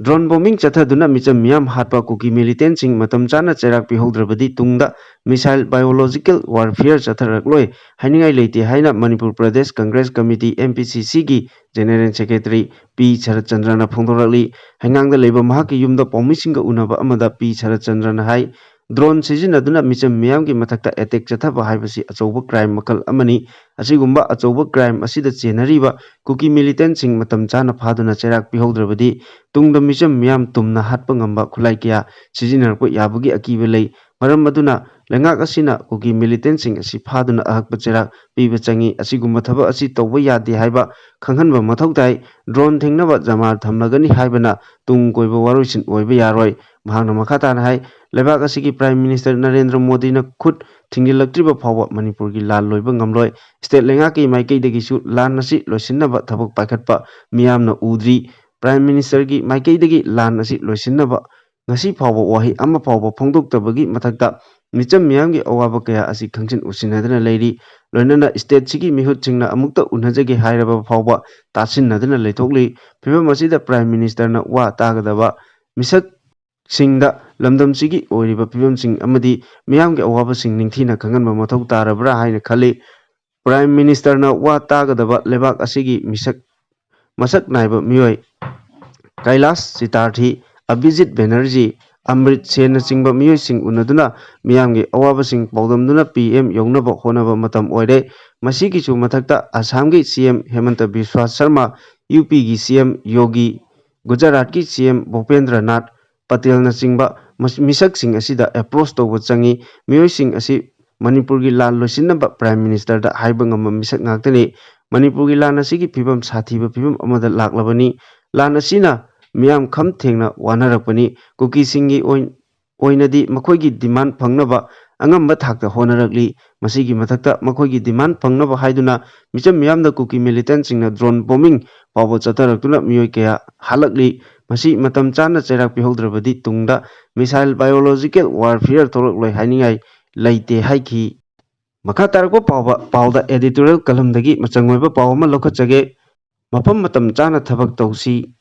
ꯗ꯭ꯔꯣꯟ ꯕꯣꯝꯕꯤꯡ ꯆꯠꯊꯗꯨꯅ ꯃꯤꯆꯝ ꯃꯤꯌꯥꯝ ꯍꯥꯠꯄ ꯀꯨꯀꯤ ꯃꯤꯂꯤꯇꯦꯟꯁꯤꯡ ꯃꯇꯝ ꯆꯥꯅ ꯆꯩꯔꯥꯛ ꯄꯤꯍꯧꯗ꯭ꯔꯕꯗꯤ ꯇꯨꯡꯗ ꯃꯤꯁꯥꯏꯜ ꯕꯥꯏꯑꯣꯂꯣꯖꯤꯀꯦꯜ ꯋꯥꯔꯐꯤꯌꯔ ꯆꯠꯊꯔꯛꯂꯣꯏ ꯍꯥꯏꯅꯤꯡꯉꯥꯏ ꯂꯩꯇꯦ ꯍꯥꯏꯅ Manipur Pradesh Congress committee, M P ꯁꯤ ꯁꯤꯒꯤ ꯖꯦꯅꯦꯔꯦꯜ ꯁꯦꯀ꯭ꯔꯦꯇꯔꯤ ꯄꯤ ꯁꯔꯠꯆꯟꯗ꯭ꯔꯅ ꯐꯣꯡꯗꯣꯔꯛꯂꯤ꯫ ꯍꯩꯉꯥꯡꯗ ꯂꯩꯕ ꯃꯍꯥꯛꯀꯤ ꯌꯨꯝꯗ ꯄꯥꯎꯃꯤꯁꯤꯡꯒ ꯎꯅꯕ ꯑꯃꯗ ꯄꯤ ꯁꯔꯠꯆꯟꯗ꯭ꯔꯅ ꯍꯥꯏ, ꯗ꯭ꯔꯣꯟ ꯁꯤꯖꯤꯟꯅꯗꯨꯅ ꯃꯤꯆꯝ ꯃꯤꯌꯥꯝꯒꯤ ꯃꯊꯛꯇ ꯑꯦꯇꯦꯛ ꯆꯠꯊꯕ ꯍꯥꯏꯕꯁꯤ ꯑꯆꯧꯕ ꯀ꯭ꯔꯥꯏꯝ ꯃꯈꯜ ꯑꯃꯅꯤ꯫ ꯑꯁꯤꯒꯨꯝꯕ ꯑꯆꯧꯕ ꯀ꯭ꯔꯥꯏꯝ ꯑꯁꯤꯗ ꯆꯦꯟꯅꯔꯤꯕ ꯀꯨꯀꯤ ꯃꯤꯂꯤꯇꯦꯟꯁꯤꯡ ꯃꯇꯝ ꯆꯥꯅ ꯐꯥꯗꯨꯅ ꯆꯩꯔꯥꯛ ꯄꯤꯍꯧꯗ꯭ꯔꯕꯗꯤ ꯇꯨꯡꯗ ꯃꯤꯆꯝ ꯃꯤꯌꯥꯝ ꯇꯨꯝꯅ ꯍꯥꯠꯄ ꯉꯝꯕ ꯈꯨꯠꯂꯥꯏ ꯀꯌꯥ ꯁꯤꯖꯤꯟꯅꯔꯛꯄ ꯌꯥꯕꯒꯤ ꯑꯀꯤꯕ ꯂꯩ꯫ ꯃꯔꯝ ꯑꯗꯨꯅ ꯂꯩꯉꯥꯛ ꯑꯁꯤꯅ ꯀꯨꯀꯤ ꯃꯤꯂꯤꯇꯦꯟꯁꯤꯡ ꯑꯁꯤ ꯐꯥꯗꯨꯅ ꯑꯍꯛꯄ ꯆꯩꯔꯥꯛ ꯄꯤꯕ ꯆꯪꯏ꯫ ꯑꯁꯤꯒꯨꯝꯕ ꯊꯕꯛ ꯑꯁꯤ ꯇꯧꯕ ꯌꯥꯗꯦ ꯍꯥꯏꯕ ꯈꯪꯍꯟꯕ ꯃꯊꯧ ꯇꯥꯏ꯫ ꯗ꯭ꯔꯣꯟ ꯊꯤꯡꯅꯕ ꯖꯃꯥꯔ ꯊꯝꯂꯒꯅꯤ ꯍꯥꯏꯕꯅ ꯇꯨꯡ ꯀꯣꯏꯕ ꯋꯥꯔꯣꯏꯁꯤꯟ ꯑꯣꯏꯕ ꯌꯥꯔꯣꯏ꯫ ꯃꯍꯥꯛꯅ ꯃꯈꯥ ꯇꯥꯅ ꯍꯥꯏ, ꯂꯩꯕꯥꯛ ꯑꯁꯤꯒꯤ ꯄ꯭ꯔꯥꯏꯝ ꯃꯤꯅꯤꯁꯇꯔ ꯅꯔꯦꯟꯗ꯭ꯔ ꯃꯣꯗꯤꯅ ꯈꯨꯠ ꯊꯤꯡꯖꯤꯜꯂꯛꯇ꯭ꯔꯤꯕ ꯐꯥꯎꯕ ꯃꯅꯤꯄꯨꯔꯒꯤ ꯂꯥꯟ ꯂꯣꯏꯕ ꯉꯝꯂꯣꯏ꯫ ꯁ꯭ꯇꯦꯠ ꯂꯩꯉꯥꯛꯀꯤ ꯃꯥꯏꯀꯩꯗꯒꯤꯁꯨ ꯂꯥꯟ ꯑꯁꯤ ꯂꯣꯏꯁꯤꯟꯅꯕ ꯊꯕꯛ ꯄꯥꯏꯈꯠꯄ ꯃꯤꯌꯥꯝꯅ ꯎꯗ꯭ꯔꯤ꯫ ꯄ꯭ꯔꯥꯏꯝ ꯃꯤꯅꯤꯁꯇꯔꯒꯤ ꯃꯥꯏꯀꯩꯗꯒꯤ ꯂꯥꯟ ꯑꯁꯤ ꯂꯣꯏꯁꯤꯟꯅꯕ ꯉꯁꯤ ꯐꯥꯎꯕ ꯋꯥꯍꯩ ꯑꯃ ꯐꯥꯎꯕ ꯐꯣꯡꯗꯣꯛꯇꯕꯒꯤ ꯃꯊꯛꯇ ꯃꯤꯆꯝ ꯃꯤꯌꯥꯝꯒꯤ ꯑꯋꯥꯕ ꯀꯌꯥ ꯑꯁꯤ ꯈꯪꯖꯤꯟ ꯎꯁꯤꯟꯅꯗꯅ ꯂꯩꯔꯤ꯫ ꯂꯣꯏꯅꯅ ꯁ꯭ꯇꯦꯠꯁꯤꯒꯤ ꯃꯤꯍꯨꯠꯁꯤꯡꯅ ꯑꯃꯨꯛꯇ ꯎꯅꯖꯒꯦ ꯍꯥꯏꯔꯕ ꯐꯥꯎꯕ ꯇꯥꯁꯤꯟꯅꯗꯅ ꯂꯩꯊꯣꯛꯂꯤ꯫ ꯐꯤꯕꯝ ꯑꯁꯤꯗ ꯄ꯭ꯔꯥꯏꯝ ꯃꯤꯅꯤꯁꯇꯔꯅ ꯋꯥ ꯇꯥꯒꯗꯕ ꯃꯤꯁꯛꯁꯤꯡꯗ ꯂꯝꯗꯝꯁꯤꯒꯤ ꯑꯣꯏꯔꯤꯕ ꯐꯤꯕꯝꯁꯤꯡ ꯑꯃꯗꯤ ꯃꯤꯌꯥꯝꯒꯤ ꯑꯋꯥꯕꯁꯤꯡ ꯅꯤꯡꯊꯤꯅ ꯈꯪꯍꯟꯕ ꯃꯊꯧ ꯇꯥꯔꯕ꯭ꯔꯥ ꯍꯥꯏꯅ ꯈꯜꯂꯤ꯫ ꯄ꯭ꯔꯥꯏꯝ ꯃꯤꯅꯤꯁꯇꯔꯅ ꯋꯥ ꯇꯥꯒꯗꯕ ꯂꯩꯕꯥꯛ ꯑꯁꯤꯒꯤ ꯃꯤꯁꯛ, ꯃꯁꯛ ꯅꯥꯏꯕ ꯃꯤꯑꯣꯏ ꯀꯩꯂꯥꯁ ꯆꯤꯇꯥꯔꯊꯤ, ꯑꯚꯤꯖꯤꯠ ꯕꯦꯅꯔꯖꯤ, ꯑꯃ꯭ꯔꯤꯠ ꯁꯦꯟꯅꯆꯤꯡꯕ ꯃꯤꯑꯣꯏꯁꯤꯡ ꯎꯅꯗꯨꯅ ꯃꯤꯌꯥꯝꯒꯤ ꯑꯋꯥꯕꯁꯤꯡ ꯄꯥꯎꯗꯝꯗꯨꯅ ꯄꯤ ꯑꯦꯝ ꯌꯧꯅꯕ ꯍꯣꯠꯅꯕ ꯃꯇꯝ ꯑꯣꯏꯔꯦ꯫ ꯃꯁꯤꯒꯤꯁꯨ ꯃꯊꯛꯇ ꯑꯁꯥꯝꯒꯤ ꯁꯤ ꯑꯦꯝ ꯍꯦꯃꯟꯇ ꯕꯤꯁ꯭ꯋꯥ ꯁꯔꯃ, ꯌꯨ ꯄꯤꯒꯤ ꯁꯤ ꯑꯦꯝ ꯌꯣꯒꯤ, ꯒꯨꯖꯔꯥꯠꯀꯤ ꯁꯤ ꯑꯦꯝ ꯚꯨꯄꯦꯟꯗ꯭ꯔ ꯅꯥꯊ ꯄꯇꯦꯜꯅꯆꯤꯡꯕ ꯃꯁ-, ꯃꯤꯁꯛꯁꯤꯡ ꯑꯁꯤꯗ ꯑꯦꯄ꯭ꯔꯣꯁ ꯇꯧꯕ ꯆꯪꯏ꯫ ꯃꯤꯑꯣꯏꯁꯤꯡ ꯑꯁꯤ ꯃꯅꯤꯄꯨꯔꯒꯤ ꯂꯥꯟ ꯂꯣꯏꯁꯤꯟꯅꯕ Prime Ministerꯗ ꯍꯥꯏꯕ ꯉꯝꯕ ꯃꯤꯁꯛ ꯉꯥꯛꯇꯅꯤ꯫ ꯃꯅꯤꯄꯨꯔꯒꯤ ꯂꯥꯟ ꯑꯁꯤꯒꯤ ꯐꯤꯕꯝ ꯁꯥꯊꯤꯕ ꯐꯤꯕꯝ ꯑꯃꯗ ꯂꯥꯛꯂꯕꯅꯤ꯫ ꯂꯥꯟ ꯑꯁꯤꯅ ꯃꯤꯌꯥꯝ ꯈꯝ ꯊꯦꯡꯅ ꯋꯥꯅꯔꯛꯄꯅꯤ꯫ ꯀꯨꯀꯤꯁꯤꯡꯒꯤ ꯑꯣꯏ-, ꯑꯣꯏꯅꯗꯤ ꯃꯈꯣꯏꯒꯤ demand ꯐꯪꯅꯕ ꯑꯉꯝꯕ ꯊꯥꯛꯇ ꯍꯣꯠꯅꯔꯛꯂꯤ꯫ ꯃꯁꯤꯒꯤ ꯃꯊꯛꯇ ꯃꯈꯣꯏꯒꯤ demand ꯐꯪꯅꯕ ꯍꯥꯏꯗꯨꯅ ꯃꯤꯆꯝ ꯃꯤꯌꯥꯝꯅ ꯀꯨꯀꯤ militantꯁꯤꯡꯅ drone bombing ꯐꯥꯎꯕ ꯆꯠꯊꯔꯛꯇꯨꯅ ꯃꯤꯑꯣꯏ ꯀꯌꯥ ꯍꯥꯠꯂꯛꯂꯤ꯫ ꯃꯁꯤ ꯃꯇꯝ ꯆꯥꯅ ꯆꯩꯔꯥꯛ ꯄꯤꯍꯧꯗ꯭ꯔꯕꯗꯤ ꯇꯨꯡꯗ missile biological warfare ꯊꯣꯛꯂꯛꯂꯣꯏ ꯍꯥꯏꯅꯤꯡꯉꯥꯏ ꯂꯩꯇꯦ ꯍꯥꯏꯈꯤ꯫ ꯃꯈꯥ ꯇꯥꯔꯛꯄ ꯄꯥꯎꯕ-, ꯄꯥꯎꯗ editorial columnꯗꯒꯤ ꯃꯆꯪ ꯑꯣꯏꯕ ꯄꯥꯎ ꯑꯃ ꯂꯧꯈꯠꯆꯒꯦ꯫ ꯃꯐꯝ ꯃꯇꯝ ꯆꯥꯅ ꯊꯕꯛ ꯇꯧꯁꯤ꯫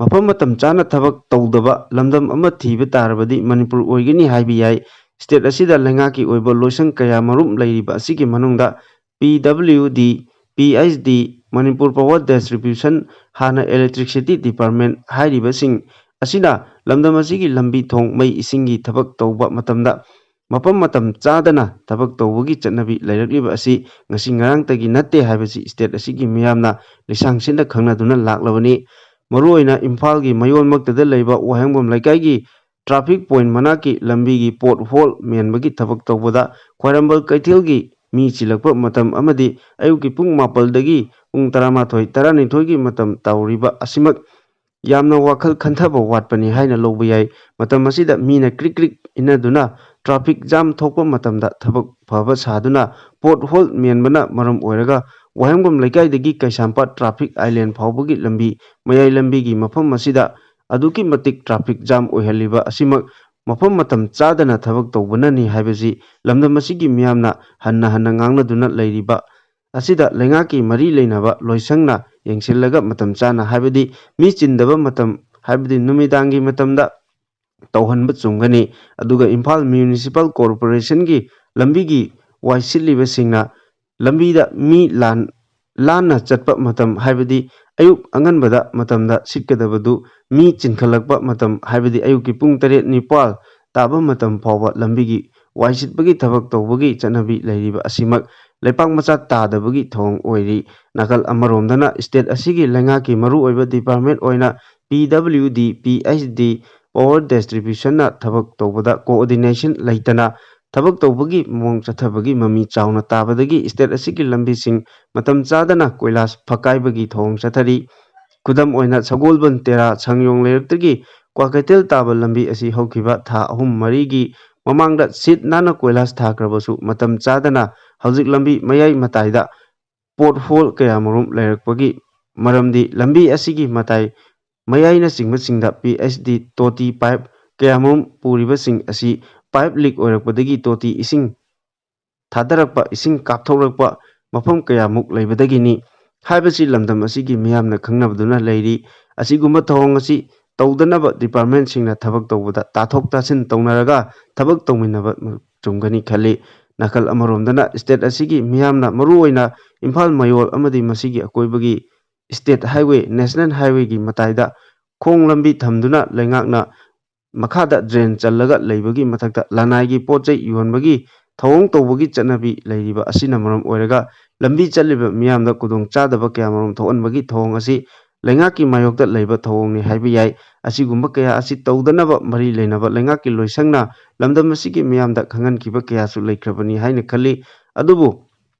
ꯃꯐꯝ ꯃꯇꯝ ꯆꯥꯅ ꯊꯕꯛ ꯇꯧꯗꯕ ꯂꯝꯗꯝ ꯑꯃ ꯊꯤꯕ ꯇꯥꯔꯕꯗꯤ ꯃꯅꯤꯄꯨꯔ ꯑꯣꯏꯒꯅꯤ ꯍꯥꯏꯕ ꯌꯥꯏ꯫ State ꯑꯁꯤꯗ ꯂꯩꯉꯥꯛꯀꯤ ꯑꯣꯏꯕ ꯂꯣꯏꯁꯪ ꯀꯌꯥ ꯃꯔꯨꯝ ꯂꯩꯔꯤꯕ ꯑꯁꯤꯒꯤ ꯃꯅꯨꯡꯗ P W D, P H D, Manipur Power Distribution, ꯍꯥꯟꯅ Electricity Department ꯍꯥꯏꯔꯤꯕꯁꯤꯡ ꯑꯁꯤꯅ ꯂꯝꯗꯝ ꯑꯁꯤꯒꯤ ꯂꯝꯕꯤ ꯊꯣꯡ, ꯃꯩ ꯏꯁꯤꯡꯒꯤ ꯊꯕꯛ ꯇꯧꯕ ꯃꯇꯝꯗ ꯃꯐꯝ ꯃꯇꯝ ꯆꯥꯗꯅ ꯊꯕꯛ ꯇꯧꯕꯒꯤ ꯆꯠꯅꯕꯤ ꯂꯩꯔꯛꯂꯤꯕ ꯑꯁꯤ ꯉꯁꯤ ꯉꯔꯥꯡꯇꯒꯤ ꯅꯠꯇꯦ ꯍꯥꯏꯕꯁꯤ state ꯑꯁꯤꯒꯤ ꯃꯤꯌꯥꯝꯅ ꯂꯤꯁꯥꯡ ꯁꯤꯠꯅ ꯈꯪꯅꯗꯨꯅ ꯂꯥꯛꯂꯕꯅꯤ꯫ ꯃꯔꯨꯑꯣꯏꯅ ꯏꯝꯐꯥꯜꯒꯤ ꯃꯌꯣꯟꯃꯛꯇꯗ ꯂꯩꯕ ꯋꯥꯍꯦꯡꯕꯝ ꯂꯩꯀꯥꯏꯒꯤ traffic point ꯃꯅꯥꯛꯀꯤ ꯂꯝꯕꯤꯒꯤ pothole ꯃꯦꯟꯕꯒꯤ ꯊꯕꯛ ꯇꯧꯕꯗ ꯈ꯭ꯋꯥꯏꯔꯝꯕꯟ ꯀꯩꯊꯦꯜꯒꯤ ꯃꯤ ꯆꯤꯜꯂꯛꯄ ꯃꯇꯝ ꯑꯃꯗꯤ ꯑꯌꯨꯛꯀꯤ ꯄꯨꯡ ꯃꯥꯄꯜꯗꯒꯤ ꯄꯨꯡ ꯇꯔꯥꯃꯥꯊꯣꯏ, ꯇꯔꯥꯅꯤꯊꯣꯏꯒꯤ ꯃꯇꯝ ꯇꯧꯔꯤꯕ ꯑꯁꯤꯃꯛ ꯌꯥꯝꯅ ꯋꯥꯈꯜ ꯈꯟꯊꯕ ꯋꯥꯠꯄꯅꯤ ꯍꯥꯏꯅ ꯂꯧꯕ ꯌꯥꯏ꯫ ꯃꯇꯝ ꯑꯁꯤꯗ ꯃꯤꯅ ꯀ꯭ꯔꯤꯛ ꯀ꯭ꯔꯤꯛ ꯏꯟꯅꯗꯨꯅ traffic jam ꯊꯣꯛꯄ ꯃꯇꯝꯗ ꯊꯕꯛ ꯐꯕ ꯁꯥꯗꯨꯅ pothole ꯃꯦꯟꯕꯅ ꯃꯔꯝ ꯑꯣꯏꯔꯒ ꯋꯥꯍꯦꯡꯕꯝ ꯂꯩꯀꯥꯏꯗꯒꯤ ꯀꯩꯁꯥꯝꯄꯥꯠ traffic island ꯐꯥꯎꯕꯒꯤ ꯂꯝꯕꯤ, ꯃꯌꯥꯏ ꯂꯝꯕꯤꯒꯤ ꯃꯐꯝ ꯑꯁꯤꯗ ꯑꯗꯨꯛꯀꯤ ꯃꯇꯤꯛ traffic jam ꯑꯣꯏꯍꯜꯂꯤꯕ ꯑꯁꯤꯃꯛ ꯃꯐꯝ ꯃꯇꯝ ꯆꯥꯗꯅ ꯊꯕꯛ ꯇꯧꯕꯅꯅꯤ ꯍꯥꯏꯕꯁꯤ ꯂꯝꯗꯝ ꯑꯁꯤꯒꯤ ꯃꯤꯌꯥꯝꯅ ꯍꯟꯅ ꯍꯟꯅ ꯉꯥꯡꯅꯗꯨꯅ ꯂꯩꯔꯤꯕ ꯑꯁꯤꯗ ꯂꯩꯉꯥꯛꯀꯤ ꯃꯔꯤ ꯂꯩꯅꯕ ꯂꯣꯏꯁꯪꯅ ꯌꯦꯡꯁꯤꯜꯂꯒ ꯃꯇꯝ ꯆꯥꯅ, ꯍꯥꯏꯕꯗꯤ ꯃꯤ ꯆꯤꯟꯗꯕ ꯃꯇꯝ, ꯍꯥꯏꯕꯗꯤ ꯅꯨꯃꯤꯗꯥꯡꯒꯤ ꯃꯇꯝꯗ ꯇꯧꯍꯟꯕ ꯆꯨꯝꯒꯅꯤ꯫ ꯑꯗꯨꯒ ꯏꯝꯐꯥꯜ Municipal Corporationꯒꯤ ꯂꯝꯕꯤꯒꯤ ꯋꯥꯏ ꯁꯤꯠꯂꯤꯕꯁꯤꯡꯅ ꯂꯝꯕꯤꯗ ꯃꯤ ꯂꯥꯟ-, ꯂꯥꯟꯅ ꯆꯠꯄ ꯃꯇꯝ, ꯍꯥꯏꯕꯗꯤ ꯑꯌꯨꯛ ꯑꯉꯟꯕꯗ ꯃꯇꯝꯗ ꯁꯤꯠꯀꯗꯕꯗꯨ ꯃꯤ ꯆꯤꯟꯈꯠꯂꯛꯄ ꯃꯇꯝ, ꯍꯥꯏꯕꯗꯤ ꯑꯌꯨꯛꯀꯤ ꯄꯨꯡ ꯇꯔꯦꯠ ꯅꯤꯄꯥꯜ ꯇꯥꯕ ꯃꯇꯝ ꯐꯥꯎꯕ ꯂꯝꯕꯤꯒꯤ ꯋꯥꯏ ꯁꯤꯠꯄꯒꯤ ꯊꯕꯛ ꯇꯧꯕꯒꯤ ꯆꯠꯅꯕꯤ ꯂꯩꯔꯤꯕ ꯑꯁꯤꯃꯛ ꯂꯩꯄꯥꯛ ꯃꯆꯥ ꯇꯥꯗꯕꯒꯤ ꯊꯧꯑꯣꯡ ꯑꯣꯏꯔꯤ꯫ ꯅꯥꯀꯜ ꯑꯃꯔꯣꯝꯗꯅ state ꯑꯁꯤꯒꯤ ꯂꯩꯉꯥꯛꯀꯤ ꯃꯔꯨꯑꯣꯏꯕ department ꯑꯣꯏꯅ P W D, P H D, Power Distributionꯅ ꯊꯕꯛ ꯇꯧꯕꯗ coordination ꯂꯩꯇꯅ ꯊꯕꯛ ꯇꯧꯕꯒꯤ ꯃꯑꯣꯡ ꯆꯠꯊꯕꯒꯤ ꯃꯃꯤ ꯆꯥꯎꯅ ꯇꯥꯕꯗꯒꯤ state ꯑꯁꯤꯒꯤ ꯂꯝꯕꯤꯁꯤꯡ ꯃꯇꯝ ꯆꯥꯗꯅ ꯀꯣꯏꯂꯥꯁ ꯐꯛꯀꯥꯏꯕꯒꯤ ꯊꯧꯑꯣꯡ ꯆꯠꯊꯔꯤ꯫ ꯈꯨꯗꯝ ꯑꯣꯏꯅ, ꯁꯒꯣꯜꯕꯟ ꯇꯦꯔꯥ ꯁꯪꯌꯣꯡ ꯂꯩꯔꯛꯇꯒꯤ ꯀ꯭ꯋꯥꯀꯩꯊꯦꯜ ꯇꯥꯕ ꯂꯝꯕꯤ ꯑꯁꯤ ꯍꯧꯈꯤꯕ ꯊꯥ ꯑꯍꯨꯝ ꯃꯔꯤꯒꯤ ꯃꯃꯥꯡꯗ ꯁꯤꯠ ꯅꯥꯟꯅ ꯀꯣꯏꯂꯥꯁ ꯊꯥꯈ꯭ꯔꯕꯁꯨ, ꯃꯇꯝ ꯆꯥꯗꯅ ꯍꯧꯖꯤꯛ ꯂꯝꯕꯤ ꯃꯌꯥꯏ ꯃꯇꯥꯏꯗ ꯄꯣꯠ ꯍꯣꯜ ꯀꯌꯥꯃꯔꯨꯝ ꯂꯩꯔꯛꯄꯒꯤ ꯃꯔꯝꯗꯤ, ꯂꯝꯕꯤ ꯑꯁꯤꯒꯤ ꯃꯇꯥꯏ ꯃꯌꯥꯏꯅꯆꯤꯡꯕꯁꯤꯡꯗ P H D ꯇꯣꯇꯤ ꯄꯥꯏꯞ ꯀꯌꯥꯃꯔꯨꯝ ꯄꯨꯔꯤꯕꯁꯤꯡ ꯑꯁꯤ ꯄꯥꯏꯞ ꯂꯤꯛ ꯑꯣꯏꯔꯛꯄꯗꯒꯤ ꯇꯣꯇꯤ ꯏꯁꯤꯡ ꯊꯥꯗꯔꯛꯄ, ꯏꯁꯤꯡ ꯀꯥꯞꯊꯣꯛꯂꯛꯄ ꯃꯐꯝ ꯀꯌꯥꯃꯨꯛ ꯂꯩꯕꯗꯒꯤꯅꯤ ꯍꯥꯏꯕꯁꯤ ꯂꯝꯗꯝ ꯑꯁꯤꯒꯤ ꯃꯤꯌꯥꯝꯅ ꯈꯪꯅꯕꯗꯨꯅ ꯂꯩꯔꯤ꯫ ꯑꯁꯤꯒꯨꯝꯕ ꯊꯧꯑꯣꯡ ꯑꯁꯤ ꯇꯧꯗꯅꯕ departmentꯁꯤꯡꯅ ꯊꯕꯛ ꯇꯧꯕꯗ ꯇꯥꯊꯣꯛ ꯇꯥꯁꯤꯟ ꯇꯧꯅꯔꯒ ꯊꯕꯛ ꯇꯧꯃꯤꯟꯅꯕ ꯆꯨꯝꯒꯅꯤ ꯈꯜꯂꯤ꯫ ꯅꯥꯀꯜ ꯑꯃꯔꯣꯝꯗꯅ state ꯑꯁꯤꯒꯤ ꯃꯤꯌꯥꯝꯅ ꯃꯔꯨꯑꯣꯏꯅ ꯏꯝꯐꯥꯜ ꯃꯌꯣꯜ ꯑꯃꯗꯤ ꯃꯁꯤꯒꯤ ꯑꯀꯣꯏꯕꯒꯤ state highway, national highwayꯒꯤ ꯃꯇꯥꯏꯗ ꯈꯣꯡ ꯂꯝꯕꯤ ꯊꯝꯗꯨꯅ ꯂꯩꯉꯥꯛꯅ ꯃꯈꯥꯗ drain ꯆꯜꯂꯒ ꯂꯩꯕꯒꯤ ꯃꯊꯛꯇ ꯂꯅꯥꯏꯒꯤ ꯄꯣꯠ ꯆꯩ ꯌꯣꯟꯕꯒꯤ ꯊꯧꯑꯣꯡ ꯇꯧꯕꯒꯤ ꯆꯠꯅꯕꯤ ꯂꯩꯔꯤꯕ ꯑꯁꯤꯅ ꯃꯔꯝ ꯑꯣꯏꯔꯒ ꯂꯝꯕꯤ ꯆꯠꯂꯤꯕ ꯃꯤꯌꯥꯝꯗ ꯈꯨꯗꯣꯡ ꯆꯥꯗꯕ ꯀꯌꯥ ꯃꯔꯨꯝ ꯊꯣꯛꯍꯟꯕꯒꯤ ꯊꯧꯑꯣꯡ ꯑꯁꯤ ꯂꯩꯉꯥꯛꯀꯤ ꯃꯥꯌꯣꯛꯇ ꯂꯩꯕ ꯊꯧꯑꯣꯡꯅꯤ ꯍꯥꯏꯕ ꯌꯥꯏ꯫ ꯑꯁꯤꯒꯨꯝꯕ ꯀꯌꯥ ꯑꯁꯤ ꯇꯧꯗꯅꯕ ꯃꯔꯤ ꯂꯩꯅꯕ ꯂꯩꯉꯥꯛꯀꯤ ꯂꯣꯏꯁꯪꯅ ꯂꯝꯗꯝ ꯑꯁꯤꯒꯤ ꯃꯤꯌꯥꯝꯗ ꯈꯪꯍꯟꯈꯤꯕ ꯀꯌꯥꯁꯨ ꯂꯩꯈ꯭ꯔꯕꯅꯤ ꯍꯥꯏꯅ ꯈꯜꯂꯤ꯫ ꯑꯗꯨꯕꯨ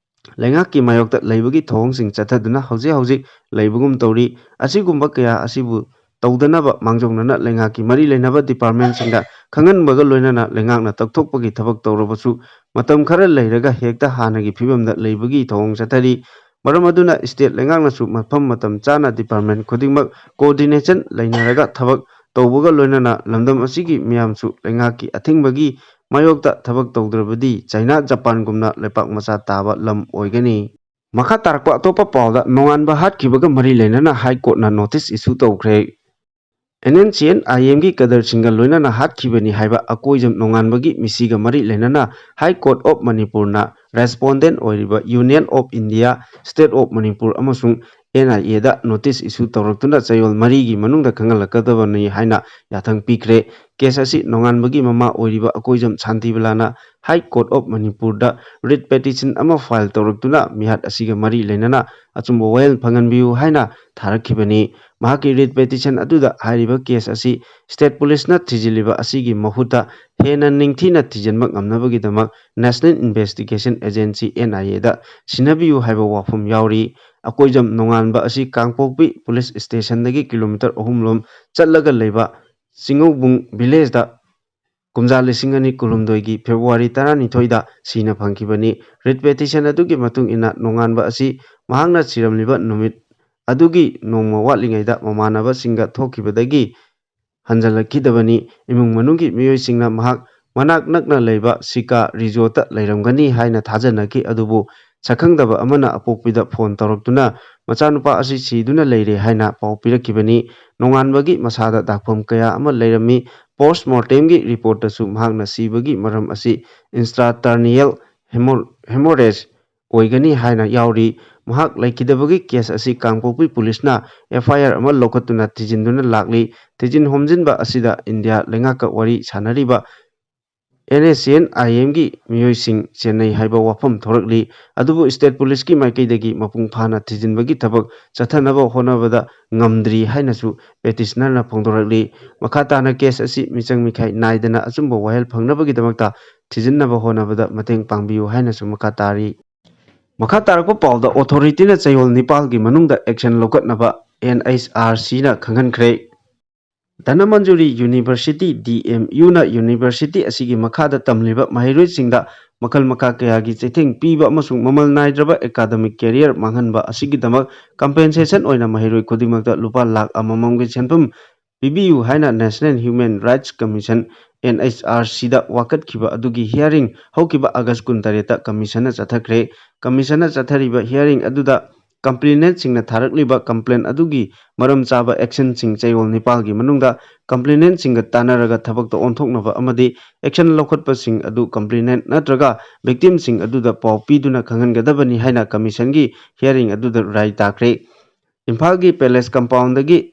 ꯂꯩꯉꯥꯛꯀꯤ ꯃꯥꯌꯣꯛꯇ ꯂꯩꯕꯒꯤ ꯊꯧꯑꯣꯡꯁꯤꯡ ꯆꯠꯊꯗꯨꯅ ꯍꯧꯖꯤꯛ ꯍꯧꯖꯤꯛ ꯂꯩꯕꯒꯨꯝ ꯇꯧꯔꯤ꯫ ꯑꯁꯤꯒꯨꯝꯕ ꯀꯌꯥ ꯑꯁꯤꯕꯨ ꯇꯧꯗꯅꯕ ꯃꯥꯡꯖꯧꯅꯅ ꯂꯩꯉꯥꯛꯀꯤ ꯃꯔꯤ ꯂꯩꯅꯕ departmentꯁꯤꯡꯗ ꯈꯪꯍꯟꯕꯒ ꯂꯣꯏꯅꯅ ꯂꯩꯉꯥꯛꯅ ꯇꯧꯊꯣꯛꯄꯒꯤ ꯊꯕꯛ ꯇꯧꯔꯕꯁꯨ, ꯃꯇꯝ ꯈꯔ ꯂꯩꯔꯒ ꯍꯦꯛꯇ ꯍꯥꯟꯅꯒꯤ ꯐꯤꯕꯝꯗ ꯂꯩꯕꯒꯤ ꯊꯧꯑꯣꯡ ꯆꯠꯊꯔꯤ꯫ ꯃꯔꯝ ꯑꯗꯨꯅ state ꯂꯩꯉꯥꯛꯅꯁꯨ ꯃꯐꯝ ꯃꯇꯝ ꯆꯥꯅ department ꯈꯨꯗꯤꯡꯃꯛ coordination ꯂꯩꯅꯔꯒ ꯊꯕꯛ ꯇꯧꯕꯒ ꯂꯣꯏꯅꯅ ꯂꯝꯗꯝ ꯑꯁꯤꯒꯤ ꯃꯤꯌꯥꯝꯁꯨ ꯂꯩꯉꯥꯛꯀꯤ ꯑꯊꯤꯡꯕꯒꯤ ꯃꯥꯌꯣꯛꯇ ꯊꯕꯛ ꯇꯧꯗ꯭ꯔꯕꯗꯤ ꯆꯥꯏꯅꯥ, ꯖꯄꯥꯟꯒꯨꯝꯅ ꯂꯩꯄꯥꯛ ꯃꯆꯥ ꯇꯥꯕ ꯂꯝ ꯑꯣꯏꯒꯅꯤ꯫ ꯃꯈꯥ ꯇꯥꯔꯛꯄ ꯑꯇꯣꯞꯄ ꯄꯥꯎꯗ, ꯅꯣꯡꯉꯥꯟꯕ ꯍꯥꯠꯈꯤꯕꯒ ꯃꯔꯤ ꯂꯩꯅꯅ High Courtꯅ notice issue ꯇꯧꯈ꯭ꯔꯦ꯫ N N C N I M ꯒꯤ ꯀꯗꯔꯁꯤꯡꯒ ꯂꯣꯏꯅꯅ ꯍꯥꯠꯈꯤꯕꯅꯤ ꯍꯥꯏꯕ ꯑꯀꯣꯏꯖꯝ ꯅꯣꯡꯉꯥꯟꯕꯒꯤ ꯃꯤꯁꯤꯒ ꯃꯔꯤ ꯂꯩꯅꯅ High Court of ꯃꯅꯤꯄꯨꯔꯅ respondent ꯑꯣꯏꯔꯤꯕ Union of India, State of Manipur ꯑꯃꯁꯨꯡ N I A the notice issue ꯇꯧꯔꯛꯇꯨꯅ ꯆꯌꯣꯜ ꯃꯔꯤꯒꯤ ꯃꯅꯨꯡꯗ ꯈꯪꯍꯜꯂꯛꯀꯗꯕꯅꯤ ꯍꯥꯏꯅ ꯌꯥꯊꯪ ꯄꯤꯈ꯭ꯔꯦ꯫ case ꯑꯁꯤ ꯅꯣꯡꯉꯥꯟꯕꯒꯤ ꯃꯃꯥ ꯑꯣꯏꯔꯤꯕ ꯑꯀꯣꯏꯖꯝ ꯁꯥꯟꯇꯤꯕꯂꯥꯅ High Court of ꯃꯅꯤꯄꯨꯔꯗ writ petition ꯑꯃ file ꯇꯧꯔꯛꯇꯨꯅ ꯃꯤꯍꯥꯠ ꯑꯁꯤꯒ ꯃꯔꯤ ꯂꯩꯅꯅ ꯑꯆꯨꯝꯕ ꯋꯥꯌꯦꯜ ꯐꯪꯍꯟꯕꯤꯌꯨ ꯍꯥꯏꯅ ꯊꯥꯔꯛꯈꯤꯕꯅꯤ꯫ ꯃꯍꯥꯛꯀꯤ writ petition ꯑꯗꯨꯗ ꯍꯥꯏꯔꯤꯕ case ꯑꯁꯤ state policeꯅ ꯊꯤꯖꯤꯜꯂꯤꯕ ꯑꯁꯤꯒꯤ ꯃꯍꯨꯠꯇ ꯍꯦꯟꯅ ꯅꯤꯡꯊꯤꯅ ꯊꯤꯖꯤꯟꯕ ꯉꯝꯅꯕꯒꯤꯗꯃꯛ National Investigation Agency, N I Aꯗ ꯁꯤꯟꯅꯕꯤꯌꯨ ꯍꯥꯏꯕ ꯋꯥꯐꯝ ꯌꯥꯎꯔꯤ꯫ ꯑꯀꯣꯏꯖꯝ ꯅꯣꯡꯉꯥꯟꯕ ꯑꯁꯤ ꯀꯥꯡꯄꯣꯛꯄꯤ police stationꯗꯒꯤ kilometre ꯑꯍꯨꯝ ꯂꯣꯝ ꯆꯠꯂꯒ ꯂꯩꯕ ꯆꯤꯡꯉꯧꯕꯨꯡ villageꯗ ꯀꯨꯝꯖꯥ ꯂꯤꯁꯤꯡ ꯑꯅꯤ ꯀꯨꯟꯍꯨꯝꯗꯣꯏꯒꯤ February ꯇꯔꯥꯅꯤꯊꯣꯏꯗ ꯁꯤꯅ ꯐꯪꯈꯤꯕꯅꯤ꯫ Writ petition ꯑꯗꯨꯒꯤ ꯃꯇꯨꯡ ꯏꯟꯅ, ꯅꯣꯡꯉꯥꯟꯕ ꯑꯁꯤ ꯃꯍꯥꯛꯅ ꯁꯤꯔꯝꯂꯤꯕ ꯅꯨꯃꯤꯠ ꯑꯗꯨꯒꯤ ꯅꯣꯡꯃ ꯋꯥꯠꯂꯤꯉꯩꯗ ꯃꯃꯥꯟꯅꯕꯁꯤꯡꯒ ꯊꯣꯛꯈꯤꯕꯗꯒꯤ ꯍꯟꯖꯜꯂꯛꯈꯤꯗꯕꯅꯤ꯫ ꯏꯃꯨꯡ ꯃꯅꯨꯡꯒꯤ ꯃꯤꯑꯣꯏꯁꯤꯡꯅ ꯃꯍꯥꯛ ꯃꯅꯥꯛ ꯅꯛꯅ ꯂꯩꯕ ꯁꯤꯀꯥ resortꯇ ꯂꯩꯔꯝꯒꯅꯤ ꯍꯥꯏꯅ ꯊꯥꯖꯅꯈꯤ, ꯑꯗꯨꯕꯨ ꯁꯛꯈꯪꯗꯕ ꯑꯃꯅ ꯑꯄꯣꯛꯄꯤꯗ phone ꯇꯧꯔꯛꯇꯨꯅ ꯃꯆꯥꯅꯨꯄꯥ ꯑꯁꯤ ꯁꯤꯗꯨꯅ ꯂꯩꯔꯦ ꯍꯥꯏꯅ ꯄꯥꯎ ꯄꯤꯔꯛꯈꯤꯕꯅꯤ꯫ ꯅꯣꯡꯉꯥꯟꯕꯒꯤ ꯃꯁꯥꯗ ꯗꯥꯛꯐꯝ ꯀꯌꯥ ꯑꯃ ꯂꯩꯔꯝꯃꯤ꯫ Post mortemꯒꯤ reportꯇꯁꯨ ꯃꯍꯥꯛꯅ ꯁꯤꯕꯒꯤ ꯃꯔꯝ ꯑꯁꯤ intracranial hemor-, hemorrhage ꯑꯣꯏꯒꯅꯤ ꯍꯥꯏꯅ ꯌꯥꯎꯔꯤ꯫ ꯃꯍꯥꯛ ꯂꯩꯈꯤꯗꯕꯒꯤ case ꯑꯁꯤ ꯀꯥꯡꯄꯣꯛꯄꯤ policeꯅ F I R ꯑꯃ ꯂꯧꯈꯠꯇꯨꯅ ꯊꯤꯖꯤꯟꯗꯨꯅ ꯂꯥꯛꯂꯤ꯫ ꯊꯤꯖꯤꯟ ꯍꯨꯝꯖꯤꯟꯕ ꯑꯁꯤꯗ ꯏꯟꯗꯤꯌꯥ ꯂꯩꯉꯥꯛꯀ ꯋꯥꯔꯤ ꯁꯥꯟꯅꯔꯤꯕ N S C N I Mꯒꯤ ꯃꯤꯑꯣꯏꯁꯤꯡ ꯆꯦꯟꯅꯩ ꯍꯥꯏꯕ ꯋꯥꯐꯝ ꯊꯣꯔꯛꯂꯤ꯫ ꯑꯗꯨꯕꯨ state policeꯀꯤ ꯃꯥꯏꯀꯩꯗꯒꯤ ꯃꯄꯨꯡ ꯐꯥꯅ ꯊꯤꯖꯤꯟꯕꯒꯤ ꯊꯕꯛ ꯆꯠꯊꯅꯕ ꯍꯣꯠꯅꯕꯗ ꯉꯝꯗ꯭ꯔꯤ ꯍꯥꯏꯅꯁꯨ petitionerꯅ ꯐꯣꯡꯗꯣꯔꯛꯂꯤ꯫ ꯃꯈꯥ ꯇꯥꯅ case ꯑꯁꯤ ꯃꯤꯆꯪ ꯃꯤꯈꯥꯏ ꯅꯥꯏꯗꯅ ꯑꯆꯨꯝꯕ ꯋꯥꯌꯦꯜ ꯐꯪꯅꯕꯒꯤꯗꯃꯛꯇ ꯊꯤꯖꯤꯟꯅꯕ ꯍꯣꯠꯅꯕꯗ ꯃꯇꯦꯡ ꯄꯥꯡꯕꯤꯌꯨ ꯍꯥꯏꯅꯁꯨ ꯃꯈꯥ ꯇꯥꯔꯤ꯫ ꯃꯈꯥ ꯇꯥꯔꯛꯄ ꯄꯥꯎꯗ, authorityꯅ ꯆꯌꯣꯜ ꯅꯤꯄꯥꯜꯒꯤ ꯃꯅꯨꯡꯗ action ꯂꯧꯈꯠꯅꯕ N H R Cꯅ ꯈꯪꯍꯟꯈ꯭ꯔꯦ꯫ Dhanamanjuri University, D M Uꯅ university ꯑꯁꯤꯒꯤ ꯃꯈꯥꯗ ꯇꯝꯂꯤꯕ ꯃꯍꯩꯔꯣꯏꯁꯤꯡꯗ ꯃꯈꯜ ꯃꯈꯥ ꯀꯌꯥꯒꯤ ꯆꯩꯊꯦꯡ ꯄꯤꯕ ꯑꯃꯁꯨꯡ ꯃꯃꯜ ꯅꯥꯏꯗ꯭ꯔꯕ academic career ꯃꯥꯡꯍꯟꯕ ꯑꯁꯤꯒꯤꯗꯃꯛ compensation ꯑꯣꯏꯅ ꯃꯍꯩꯔꯣꯏ ꯈꯨꯗꯤꯡꯃꯛꯇ ꯂꯨꯄꯥ ꯂꯥꯈ ꯑꯃꯃꯝꯒꯤ ꯁꯦꯟꯐꯝ ꯄꯤꯕꯤꯌꯨ ꯍꯥꯏꯅ National Human Rights Commission, N H R Cꯗ ꯋꯥꯀꯠꯈꯤꯕ ꯑꯗꯨꯒꯤ hearing ꯍꯧꯈꯤꯕ August ꯀꯨꯟꯇꯔꯦꯠꯇ commissionꯅ ꯆꯠꯊꯈ꯭ꯔꯦ꯫ Commissionꯅ ꯆꯠꯊꯔꯤꯕ hearing ꯑꯗꯨꯗ complainantꯁꯤꯡꯅ ꯊꯥꯔꯛꯂꯤꯕ complaint ꯑꯗꯨꯒꯤ ꯃꯔꯝ ꯆꯥꯕ actionꯁꯤꯡ ꯆꯌꯣꯜ ꯅꯤꯄꯥꯜꯒꯤ ꯃꯅꯨꯡꯗ complainantꯁꯤꯡꯒ ꯇꯥꯟꯅꯔꯒ ꯊꯕꯛꯇ ꯑꯣꯟꯊꯣꯛꯅꯕ ꯑꯃꯗꯤ action ꯂꯧꯈꯠꯄꯁꯤꯡ ꯑꯗꯨ complainant ꯅꯠꯇ꯭ꯔꯒ victimꯁꯤꯡ ꯑꯗꯨꯗ ꯄꯥꯎ ꯄꯤꯗꯨꯅ ꯈꯪꯍꯟꯒꯗꯕꯅꯤ ꯍꯥꯏꯅ commissionꯒꯤ hearing ꯑꯗꯨꯗ ꯔꯥꯏ ꯇꯥꯈ꯭ꯔꯦ꯫ ꯏꯝꯐꯥꯜꯒꯤ palace compoundꯗꯒꯤ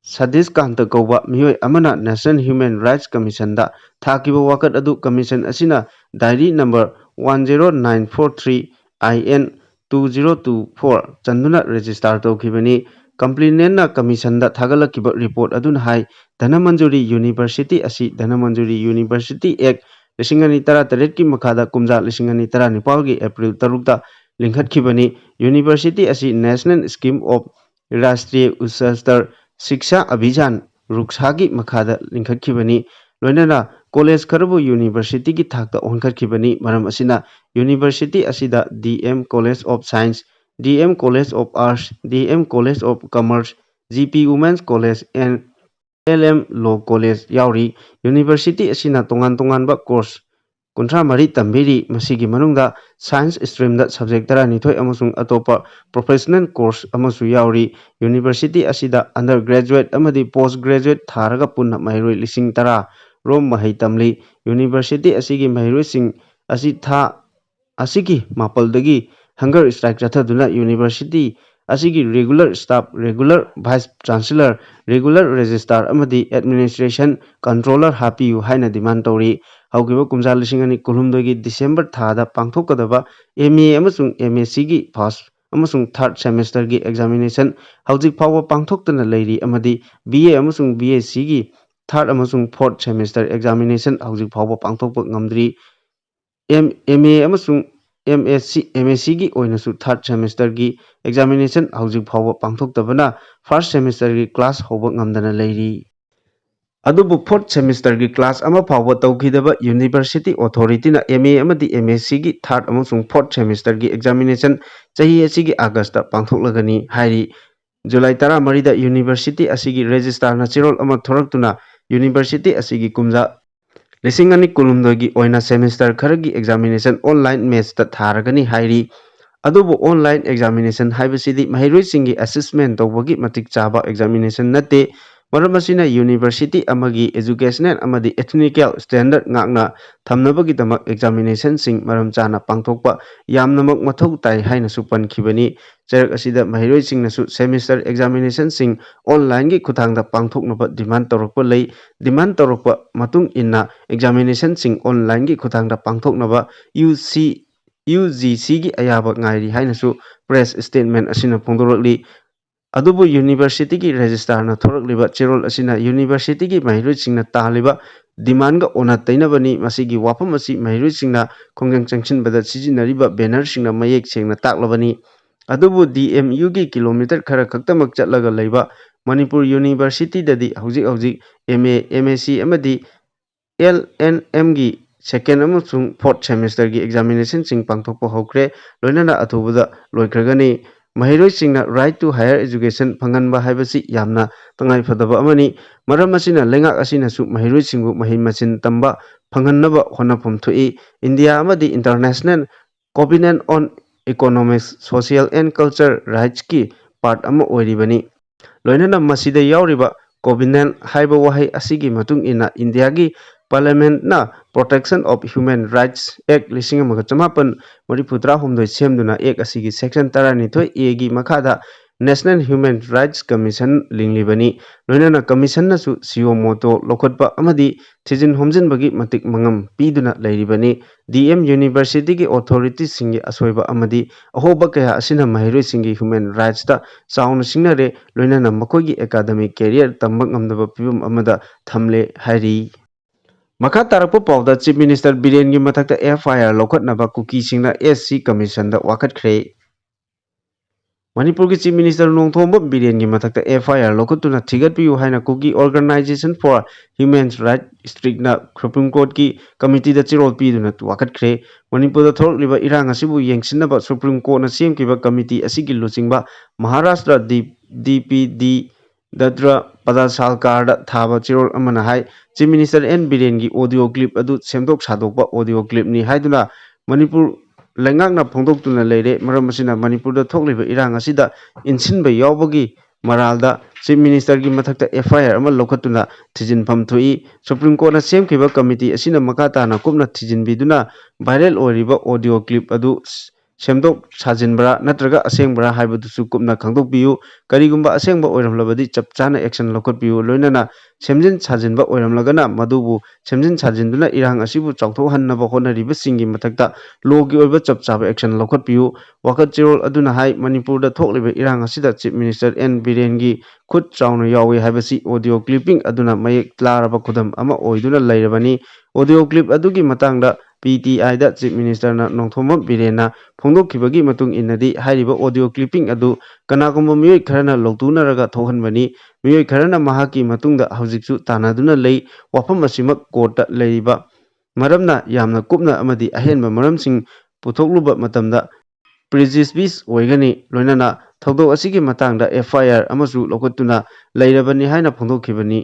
ꯁꯗꯤꯁ ꯀꯥꯟꯇ ꯀꯧꯕ ꯃꯤꯑꯣꯏ ꯑꯃꯅ National Human Rights Commissionꯗ ꯊꯥꯈꯤꯕ ꯋꯥꯀꯠ ꯑꯗꯨ commission ꯑꯁꯤꯅ diary number one zero nine four three I N two zero two four ꯆꯟꯗꯨꯅ register ꯇꯧꯈꯤꯕꯅꯤ꯫ Complainantꯅ commissionꯗ ꯊꯥꯒꯠꯂꯛꯈꯤꯕ report ꯑꯗꯨꯅ ꯍꯥꯏ, ꯙꯅꯃꯟꯖꯨꯔꯤ University ꯑꯁꯤ ꯙꯅꯃꯟꯖꯨꯔꯤ University Act ꯂꯤꯁꯤꯡ ꯑꯅꯤ ꯇꯔꯥꯇꯔꯦꯠꯀꯤ ꯃꯈꯥꯗ ꯀꯨꯝꯖꯥ ꯂꯤꯁꯤꯡ ꯑꯅꯤ ꯇꯔꯥꯅꯤꯄꯥꯜꯒꯤ April ꯇꯔꯨꯛꯇ ꯂꯤꯡꯈꯠꯈꯤꯕꯅꯤ꯫ University ꯑꯁꯤ National Scheme of Rashtriya Utsarsthar Shiksha Abhiyan, ꯔꯨꯛꯁꯥꯒꯤ ꯃꯈꯥꯗ ꯂꯤꯡꯈꯠꯈꯤꯕꯅꯤ꯫ ꯂꯣꯏꯅꯅ college ꯈꯔꯕꯨ universityꯒꯤ ꯊꯥꯛꯇ ꯑꯣꯟꯈꯠꯈꯤꯕꯅꯤ꯫ ꯃꯔꯝ ꯑꯁꯤꯅ university ꯑꯁꯤꯗ D M College of Science, D M College of Arts, D M College of Commerce, G P Women's College and L M Law College ꯌꯥꯎꯔꯤ꯫ University ꯑꯁꯤꯅ ꯇꯣꯉꯥꯟ ꯇꯣꯉꯥꯟꯕ course ꯀꯨꯟꯊ꯭ꯔꯥ ꯃꯔꯤ ꯇꯝꯕꯤꯔꯤ꯫ ꯃꯁꯤꯒꯤ ꯃꯅꯨꯡꯗ science streamꯗ subject ꯇꯔꯥꯅꯤꯊꯣꯏ ꯑꯃꯁꯨꯡ ꯑꯇꯣꯞꯄ professional course ꯑꯃꯁꯨ ꯌꯥꯎꯔꯤ꯫ University ꯑꯁꯤꯗ undergraduate ꯑꯃꯗꯤ postgraduate ꯊꯥꯔꯒ ꯄꯨꯟꯅ ꯃꯍꯩꯔꯣꯏ ꯂꯤꯁꯤꯡ ꯇꯔꯥ ꯔꯣꯝ ꯃꯍꯩ ꯇꯝꯂꯤ꯫ University ꯑꯁꯤꯒꯤ ꯃꯍꯩꯔꯣꯏꯁꯤꯡ ꯑꯁꯤ ꯊꯥ ꯑꯁꯤꯒꯤ ꯃꯥꯄꯜꯗꯒꯤ hunger strike ꯆꯠꯊꯗꯨꯅ university ꯑꯁꯤꯒꯤ regular staff, regular vice chancellor, regular registrar ꯑꯃꯗꯤ administration controller ꯍꯥꯞꯄꯤꯌꯨ ꯍꯥꯏꯅ demand ꯇꯧꯔꯤ꯫ ꯍꯧꯈꯤꯕ ꯀꯨꯝꯖꯥ ꯂꯤꯁꯤꯡ ꯑꯅꯤ ꯀꯨꯟꯍꯨꯝꯗꯣꯏꯒꯤ December ꯊꯥꯗ ꯄꯥꯡꯊꯣꯛꯀꯗꯕ M A ꯑꯃꯁꯨꯡ M S Cꯒꯤ first ꯑꯃꯁꯨꯡ third semesterꯒꯤ examination ꯍꯧꯖꯤꯛ ꯐꯥꯎꯕ ꯄꯥꯡꯊꯣꯛꯇꯅ ꯂꯩꯔꯤ ꯑꯃꯗꯤ B A ꯑꯃꯁꯨꯡ B S Cꯒꯤ third ꯑꯃꯁꯨꯡ fourth semester examination ꯍꯧꯖꯤꯛ ꯐꯥꯎꯕ ꯄꯥꯡꯊꯣꯛꯄ ꯉꯝꯗ꯭ꯔꯤ꯫ M-, M A ꯑꯃꯁꯨꯡ M S C, M S Cꯒꯤ ꯑꯣꯏꯅꯁꯨ third semesterꯒꯤ examination ꯍꯧꯖꯤꯛ ꯐꯥꯎꯕ ꯄꯥꯡꯊꯣꯛꯇꯕꯅ first semesterꯒꯤ class ꯍꯧꯕ ꯉꯝꯗꯅ ꯂꯩꯔꯤ꯫ ꯑꯗꯨꯕꯨ fourth semesterꯒꯤ class ꯑꯃ ꯐꯥꯎꯕ ꯇꯧꯈꯤꯗꯕ university authorityꯅ M A ꯑꯃꯗꯤ M S Cꯒꯤ third ꯑꯃꯁꯨꯡ fourth semesterꯒꯤ examination ꯆꯍꯤ ꯑꯁꯤꯒꯤ Augustꯇ ꯄꯥꯡꯊꯣꯛꯂꯒꯅꯤ ꯍꯥꯏꯔꯤ꯫ July ꯇꯔꯥꯃꯔꯤꯗ university ꯑꯁꯤꯒꯤ registrarꯅ ꯆꯦꯔꯣꯜ ꯑꯃ ꯊꯣꯔꯛꯇꯨꯅ university ꯑꯁꯤꯒꯤ ꯀꯨꯝꯖꯥ ꯂꯤꯁꯤꯡ ꯑꯅꯤ ꯀꯨꯟꯍꯨꯝꯗꯣꯏꯒꯤ ꯑꯣꯏꯅ semester ꯈꯔꯒꯤ examination online methsꯇ ꯊꯥꯔꯒꯅꯤ ꯍꯥꯏꯔꯤ꯫ ꯑꯗꯨꯕꯨ online examination ꯍꯥꯏꯕꯁꯤꯗꯤ ꯃꯍꯩꯔꯣꯏꯁꯤꯡꯒꯤ assessment ꯇꯧꯕꯒꯤ ꯃꯇꯤꯛ ꯆꯥꯕ examination ꯅꯠꯇꯦ꯫ ꯃꯔꯝ ꯑꯁꯤꯅ university ꯑꯃꯒꯤ educational ꯑꯃꯗꯤ ethical standard ꯉꯥꯛꯅ ꯊꯝꯅꯕꯒꯤꯗꯃꯛ examinationꯁꯤꯡ ꯃꯔꯝ ꯆꯥꯅ ꯄꯥꯡꯊꯣꯛꯄ ꯌꯥꯝꯅꯃꯛ ꯃꯊꯧ ꯇꯥꯏ ꯍꯥꯏꯅꯁꯨ ꯄꯟꯈꯤꯕꯅꯤ꯫ ꯆꯩꯔꯛ ꯑꯁꯤꯗ ꯃꯍꯩꯔꯣꯏꯁꯤꯡꯅꯁꯨ semester examinationꯁꯤꯡ onlineꯒꯤ ꯈꯨꯠꯊꯥꯡꯗ ꯄꯥꯡꯊꯣꯛꯅꯕ demand ꯇꯧꯔꯛꯄ ꯂꯩ꯫ Demand ꯇꯧꯔꯛꯄ ꯃꯇꯨꯡ ꯏꯟꯅ examinationꯁꯤꯡ onlineꯒꯤ ꯈꯨꯠꯊꯥꯡꯗ ꯄꯥꯡꯊꯣꯛꯅꯕ UC UGCꯒꯤ ꯑꯌꯥꯕ ꯉꯥꯏꯔꯤ ꯍꯥꯏꯅꯁꯨ press statement ꯑꯁꯤꯅ ꯐꯣꯡꯗꯣꯔꯛꯂꯤ꯫ ꯑꯗꯨꯕꯨ universityꯒꯤ registrarꯅ ꯊꯣꯔꯛꯂꯤꯕ ꯆꯦꯔꯣꯜ ꯑꯁꯤꯅ universityꯒꯤ ꯃꯍꯩꯔꯣꯏꯁꯤꯡꯅ ꯇꯥꯜꯂꯤꯕ demandꯒ ꯑꯣꯟꯅ ꯇꯩꯅꯕꯅꯤ꯫ ꯃꯁꯤꯒꯤ ꯋꯥꯐꯝ ꯑꯁꯤ ꯃꯍꯩꯔꯣꯏꯁꯤꯡꯅ ꯈꯣꯡꯖꯪ ꯆꯪꯁꯤꯟꯕꯗ ꯁꯤꯖꯤꯟꯅꯔꯤꯕ bannerꯁꯤꯡꯅ ꯃꯌꯦꯛ ꯁꯦꯡꯅ ꯇꯥꯛꯂꯕꯅꯤ꯫ ꯑꯗꯨꯕꯨ DMUꯒꯤ kilometre ꯈꯔ ꯈꯛꯇꯃꯛ ꯆꯠꯂꯒ ꯂꯩꯕ ꯃꯅꯤꯄꯨꯔ universityꯗꯗꯤ ꯍꯧꯖꯤꯛ ꯍꯧꯖꯤꯛ MA, MSc ꯑꯃꯗꯤ LNMꯒꯤ second ꯑꯃꯁꯨꯡ fourth semesterꯒꯤ examinationꯁꯤꯡ ꯄꯥꯡꯊꯣꯛꯄ ꯍꯧꯈ꯭ꯔꯦ, ꯂꯣꯏꯅꯅ ꯑꯊꯨꯕꯗ ꯂꯣꯏꯈ꯭ꯔꯒꯅꯤ꯫ ꯃꯍꯩꯔꯣꯏꯁꯤꯡꯅ right to higher education ꯐꯪꯍꯟꯕ ꯍꯥꯏꯕꯁꯤ ꯌꯥꯝꯅ ꯇꯉꯥꯏꯐꯗꯕ ꯑꯃꯅꯤ꯫ ꯃꯔꯝ ꯑꯁꯤꯅ ꯂꯩꯉꯥꯛ ꯑꯁꯤꯅꯁꯨ ꯃꯍꯩꯔꯣꯏꯁꯤꯡꯕꯨ ꯃꯍꯩ ꯃꯁꯤꯡ ꯇꯝꯕ ꯐꯪꯍꯟꯅꯕ ꯍꯣꯠꯅꯐꯝ ꯊꯣꯛꯏ꯫ ꯏꯟꯗꯤꯌꯥ ꯑꯃꯗꯤ international Covenant on Economics, Social and Culture Rightsꯀꯤ part ꯑꯃ ꯑꯣꯏꯔꯤꯕꯅꯤ꯫ ꯂꯣꯏꯅꯅ ꯃꯁꯤꯗ ꯌꯥꯎꯔꯤꯕ covenant ꯍꯥꯏꯕ ꯋꯥꯍꯩ ꯑꯁꯤꯒꯤ ꯃꯇꯨꯡ ꯏꯟꯅ ꯏꯟꯗꯤꯌꯥꯒꯤ Parliamentꯅ Protection of Human Rights Act ꯂꯤꯁꯤꯡ ꯑꯃꯒ ꯆꯃꯥꯄꯟ ꯃꯔꯤꯐꯨ ꯇꯔꯥꯍꯨꯝꯗꯣꯏ ꯁꯦꯝꯗꯨꯅ Act ꯑꯁꯤꯒꯤ section ꯇꯔꯥꯅꯤꯊꯣꯏ Aꯒꯤ ꯃꯈꯥꯗ National Human Rights Commission ꯂꯤꯡꯂꯤꯕꯅꯤ꯫ ꯂꯣꯏꯅꯅ commissionꯅꯁꯨ suo motu ꯂꯧꯈꯠꯄ ꯑꯃꯗꯤ ꯊꯤꯖꯤꯟ ꯍꯨꯝꯖꯤꯟꯕꯒꯤ ꯃꯇꯤꯛ ꯃꯉꯝ ꯄꯤꯗꯨꯅ ꯂꯩꯔꯤꯕꯅꯤ꯫ DM universityꯒꯤ authorityꯁꯤꯡꯒꯤ ꯑꯁꯣꯏꯕ ꯑꯃꯗꯤ ꯑꯍꯣꯕ ꯀꯌꯥ ꯑꯁꯤꯅ ꯃꯍꯩꯔꯣꯏꯁꯤꯡꯒꯤ human rightsꯇ ꯆꯥꯎꯅ ꯁꯤꯡꯅꯔꯦ, ꯂꯣꯏꯅꯅ ꯃꯈꯣꯏꯒꯤ academic career ꯇꯝꯕ ꯉꯝꯗꯕ ꯐꯤꯕꯝ ꯑꯃꯗ ꯊꯝꯂꯦ ꯍꯥꯏꯔꯤ꯫ ꯃꯈꯥ ꯇꯥꯔꯛꯄ ꯄꯥꯎꯗ Chief Minister ꯕꯤꯔꯦꯟꯒꯤ ꯃꯊꯛꯇ FIR ꯂꯧꯈꯠꯅꯕ ꯀꯨꯀꯤꯁꯤꯡꯅ SC Commissionꯗ ꯋꯥꯀꯠꯈ꯭ꯔꯦ꯫ ꯃꯅꯤꯄꯨꯔꯒꯤ Chief Minister ꯅꯣꯡꯊꯣꯝꯕꯝ ꯕꯤꯔꯦꯟꯒꯤ ꯃꯊꯛꯇ FIR ꯂꯧꯈꯠꯇꯨꯅ ꯊꯤꯒꯠꯄꯤꯌꯨ ꯍꯥꯏꯅ Kuki Organisation for Human Rights ꯁ꯭ꯇ꯭ꯔꯤꯛꯅ Supreme Courtꯀꯤ committeeꯗ ꯆꯦꯔꯣꯜ ꯄꯤꯗꯨꯅ ꯋꯥꯀꯠꯈ꯭ꯔꯦ꯫ ꯃꯅꯤꯄꯨꯔꯗ ꯊꯣꯛꯂꯛꯂꯤꯕ ꯏꯔꯥꯡ ꯑꯁꯤꯕꯨ ꯌꯦꯡꯁꯤꯟꯅꯕ Supreme Courtꯅ ꯁꯦꯝꯈꯤꯕ committee ꯑꯁꯤꯒꯤ ꯂꯨꯆꯤꯡꯕ ꯃꯍꯥꯔꯥꯁꯇ꯭ꯔ ꯗꯤ-, DPD ꯗꯗ꯭ꯔ ꯄꯗꯁꯥꯜꯀꯥꯔꯗ ꯊꯥꯕ ꯆꯦꯔꯣꯜ ꯑꯃꯅ ꯍꯥꯏ, Chief Minister ꯑꯦꯟ ꯕꯤꯔꯦꯟꯒꯤ audio clip ꯑꯗꯨ ꯁꯦꯝꯗꯣꯛ ꯁꯥꯗꯣꯛꯄ audio clipꯅꯤ ꯍꯥꯏꯗꯨꯅ ꯃꯅꯤꯄꯨꯔ ꯂꯩꯉꯥꯛꯅ ꯐꯣꯡꯗꯣꯛꯇꯨꯅ ꯂꯩꯔꯦ꯫ ꯃꯔꯝ ꯑꯁꯤꯅ ꯃꯅꯤꯄꯨꯔꯗ ꯊꯣꯛꯂꯤꯕ ꯏꯔꯥꯡ ꯑꯁꯤꯗ ꯏꯟꯁꯤꯟꯕ ꯌꯥꯎꯕꯒꯤ ꯃꯔꯥꯜꯗ ꯆꯤꯐ ꯃꯤꯅꯤꯁꯇꯔꯒꯤ ꯃꯊꯛꯇ ꯑꯦꯐ ꯑꯥꯏ ꯑꯥꯔ ꯑꯃ ꯂꯧꯈꯠꯇꯨꯅ ꯊꯤꯖꯤꯟꯐꯝ ꯊꯣꯛꯏ꯫ ꯁꯨꯄ꯭ꯔꯤꯝ ꯀꯣꯔꯠꯅ ꯁꯦꯝꯈꯤꯕ ꯀꯃꯤꯇꯤ ꯑꯁꯤꯅ ꯃꯈꯥ ꯇꯥꯅ ꯀꯨꯞꯅ ꯊꯤꯖꯤꯟꯕꯤꯗꯨꯅ ꯚꯥꯏꯔꯦꯜ ꯑꯣꯏꯔꯤꯕ ꯑꯣꯗꯤꯑꯣ ꯀ꯭ꯂꯤꯞ ꯑꯗꯨ ꯁꯦꯝꯗꯣꯛ ꯁꯥꯖꯤꯟꯕ꯭ꯔꯥ ꯅꯠꯇ꯭ꯔꯒ ꯑꯁꯦꯡꯕ꯭ꯔꯥ ꯍꯥꯏꯕꯗꯨꯁꯨ ꯀꯨꯞꯅ ꯈꯪꯗꯣꯛꯄꯤꯌꯨ꯫ ꯀꯔꯤꯒꯨꯝꯕ ꯑꯁꯦꯡꯕ ꯑꯣꯏꯔꯝꯂꯕꯗꯤ ꯆꯞ ꯆꯥꯅ ꯑꯦꯛꯁꯟ ꯂꯧꯈꯠꯄꯤꯌꯨ꯫ ꯂꯣꯏꯅꯅ ꯁꯦꯝꯖꯤꯟ ꯁꯥꯖꯤꯟꯕ ꯑꯣꯏꯔꯝꯂꯒꯅ ꯃꯗꯨꯕꯨ ꯁꯦꯝꯖꯤꯟ ꯁꯥꯖꯤꯟꯗꯨꯅ ꯏꯔꯥꯡ ꯑꯁꯤꯕꯨ ꯆꯥꯎꯊꯣꯛꯍꯟꯅꯕ ꯍꯣꯠꯅꯔꯤꯕꯁꯤꯡꯒꯤ ꯃꯊꯛꯇ ꯂꯣꯒꯤ ꯑꯣꯏꯕ ꯆꯞ ꯆꯥꯕ ꯑꯦꯛꯁꯟ ꯂꯧꯈꯠꯄꯤꯌꯨ꯫ ꯋꯥꯀꯠ ꯆꯦꯔꯣꯜ ꯑꯗꯨꯅ ꯍꯥꯏ, ꯃꯅꯤꯄꯨꯔꯗ ꯊꯣꯛꯂꯤꯕ ꯏꯔꯥꯡ ꯑꯁꯤꯗ ꯆꯤꯐ ꯃꯤꯅꯤꯁꯇꯔ ꯑꯦꯟ ꯕꯤꯔꯦꯟꯒꯤ ꯈꯨꯠ ꯆꯥꯎꯅ ꯌꯥꯎꯏ ꯍꯥꯏꯕꯁꯤ ꯑꯣꯗꯤꯑꯣ ꯀ꯭ꯂꯤꯞꯄꯤꯡ ꯑꯗꯨꯅ ꯃꯌꯦꯛ ꯂꯥꯔꯕ ꯈꯨꯗꯝ ꯑꯃ ꯑꯣꯏꯗꯨꯅ ꯂꯩꯔꯕꯅꯤ꯫ ꯑꯣꯗꯤꯑꯣ ꯀ꯭ꯂꯤꯞ ꯑꯗꯨꯒꯤ ꯃꯇꯥꯡꯗ ꯄꯤ ꯇꯤ ꯑꯥꯏꯗ ꯆꯤꯐ ꯃꯤꯅꯤꯁꯇꯔꯅ ꯅꯣꯡꯊꯣꯝꯕꯝ ꯕꯤꯔꯦꯟꯅ ꯐꯣꯡꯗꯣꯛꯈꯤꯕꯒꯤ ꯃꯇꯨꯡ ꯏꯟꯅꯗꯤ, ꯍꯥꯏꯔꯤꯕ ꯑꯣꯗꯤꯑꯣ ꯀ꯭ꯂꯤꯞꯄꯤꯡ ꯑꯗꯨ ꯀꯅꯥꯒꯨꯝꯕ ꯃꯤꯑꯣꯏ ꯈꯔꯅ ꯂꯧꯊꯣꯛꯅꯔꯒ ꯊꯣꯛꯍꯟꯕꯅꯤ꯫ ꯃꯤꯑꯣꯏ ꯈꯔꯅ ꯃꯍꯥꯛꯀꯤ ꯃꯇꯨꯡꯗ ꯍꯧꯖꯤꯛꯁꯨ ꯇꯥꯟꯅꯗꯨꯅ ꯂꯩ꯫ ꯋꯥꯐꯝ ꯑꯁꯤꯃꯛ ꯀꯣꯔꯠꯇ ꯂꯩꯔꯤꯕ ꯃꯔꯝꯅ ꯌꯥꯝꯅ ꯀꯨꯞꯅ ꯑꯃꯗꯤ ꯑꯍꯦꯟꯕ ꯃꯔꯝꯁꯤꯡ ꯄꯨꯊꯣꯛꯂꯨꯕ ꯃꯇꯝꯗ ꯄ꯭ꯔꯤꯖꯨꯗꯤꯁ ꯑꯣꯏꯒꯅꯤ꯫ ꯂꯣꯏꯅꯅ ꯊꯧꯗꯣꯛ ꯑꯁꯤꯒꯤ ꯃꯇꯥꯡꯗ ꯑꯦꯐ ꯑꯥꯏ ꯑꯥꯔ ꯑꯃꯁꯨ ꯂꯧꯈꯠꯇꯨꯅ ꯂꯩꯔꯕꯅꯤ ꯍꯥꯏꯅ ꯐꯣꯡꯗꯣꯛꯈꯤꯕꯅꯤ꯫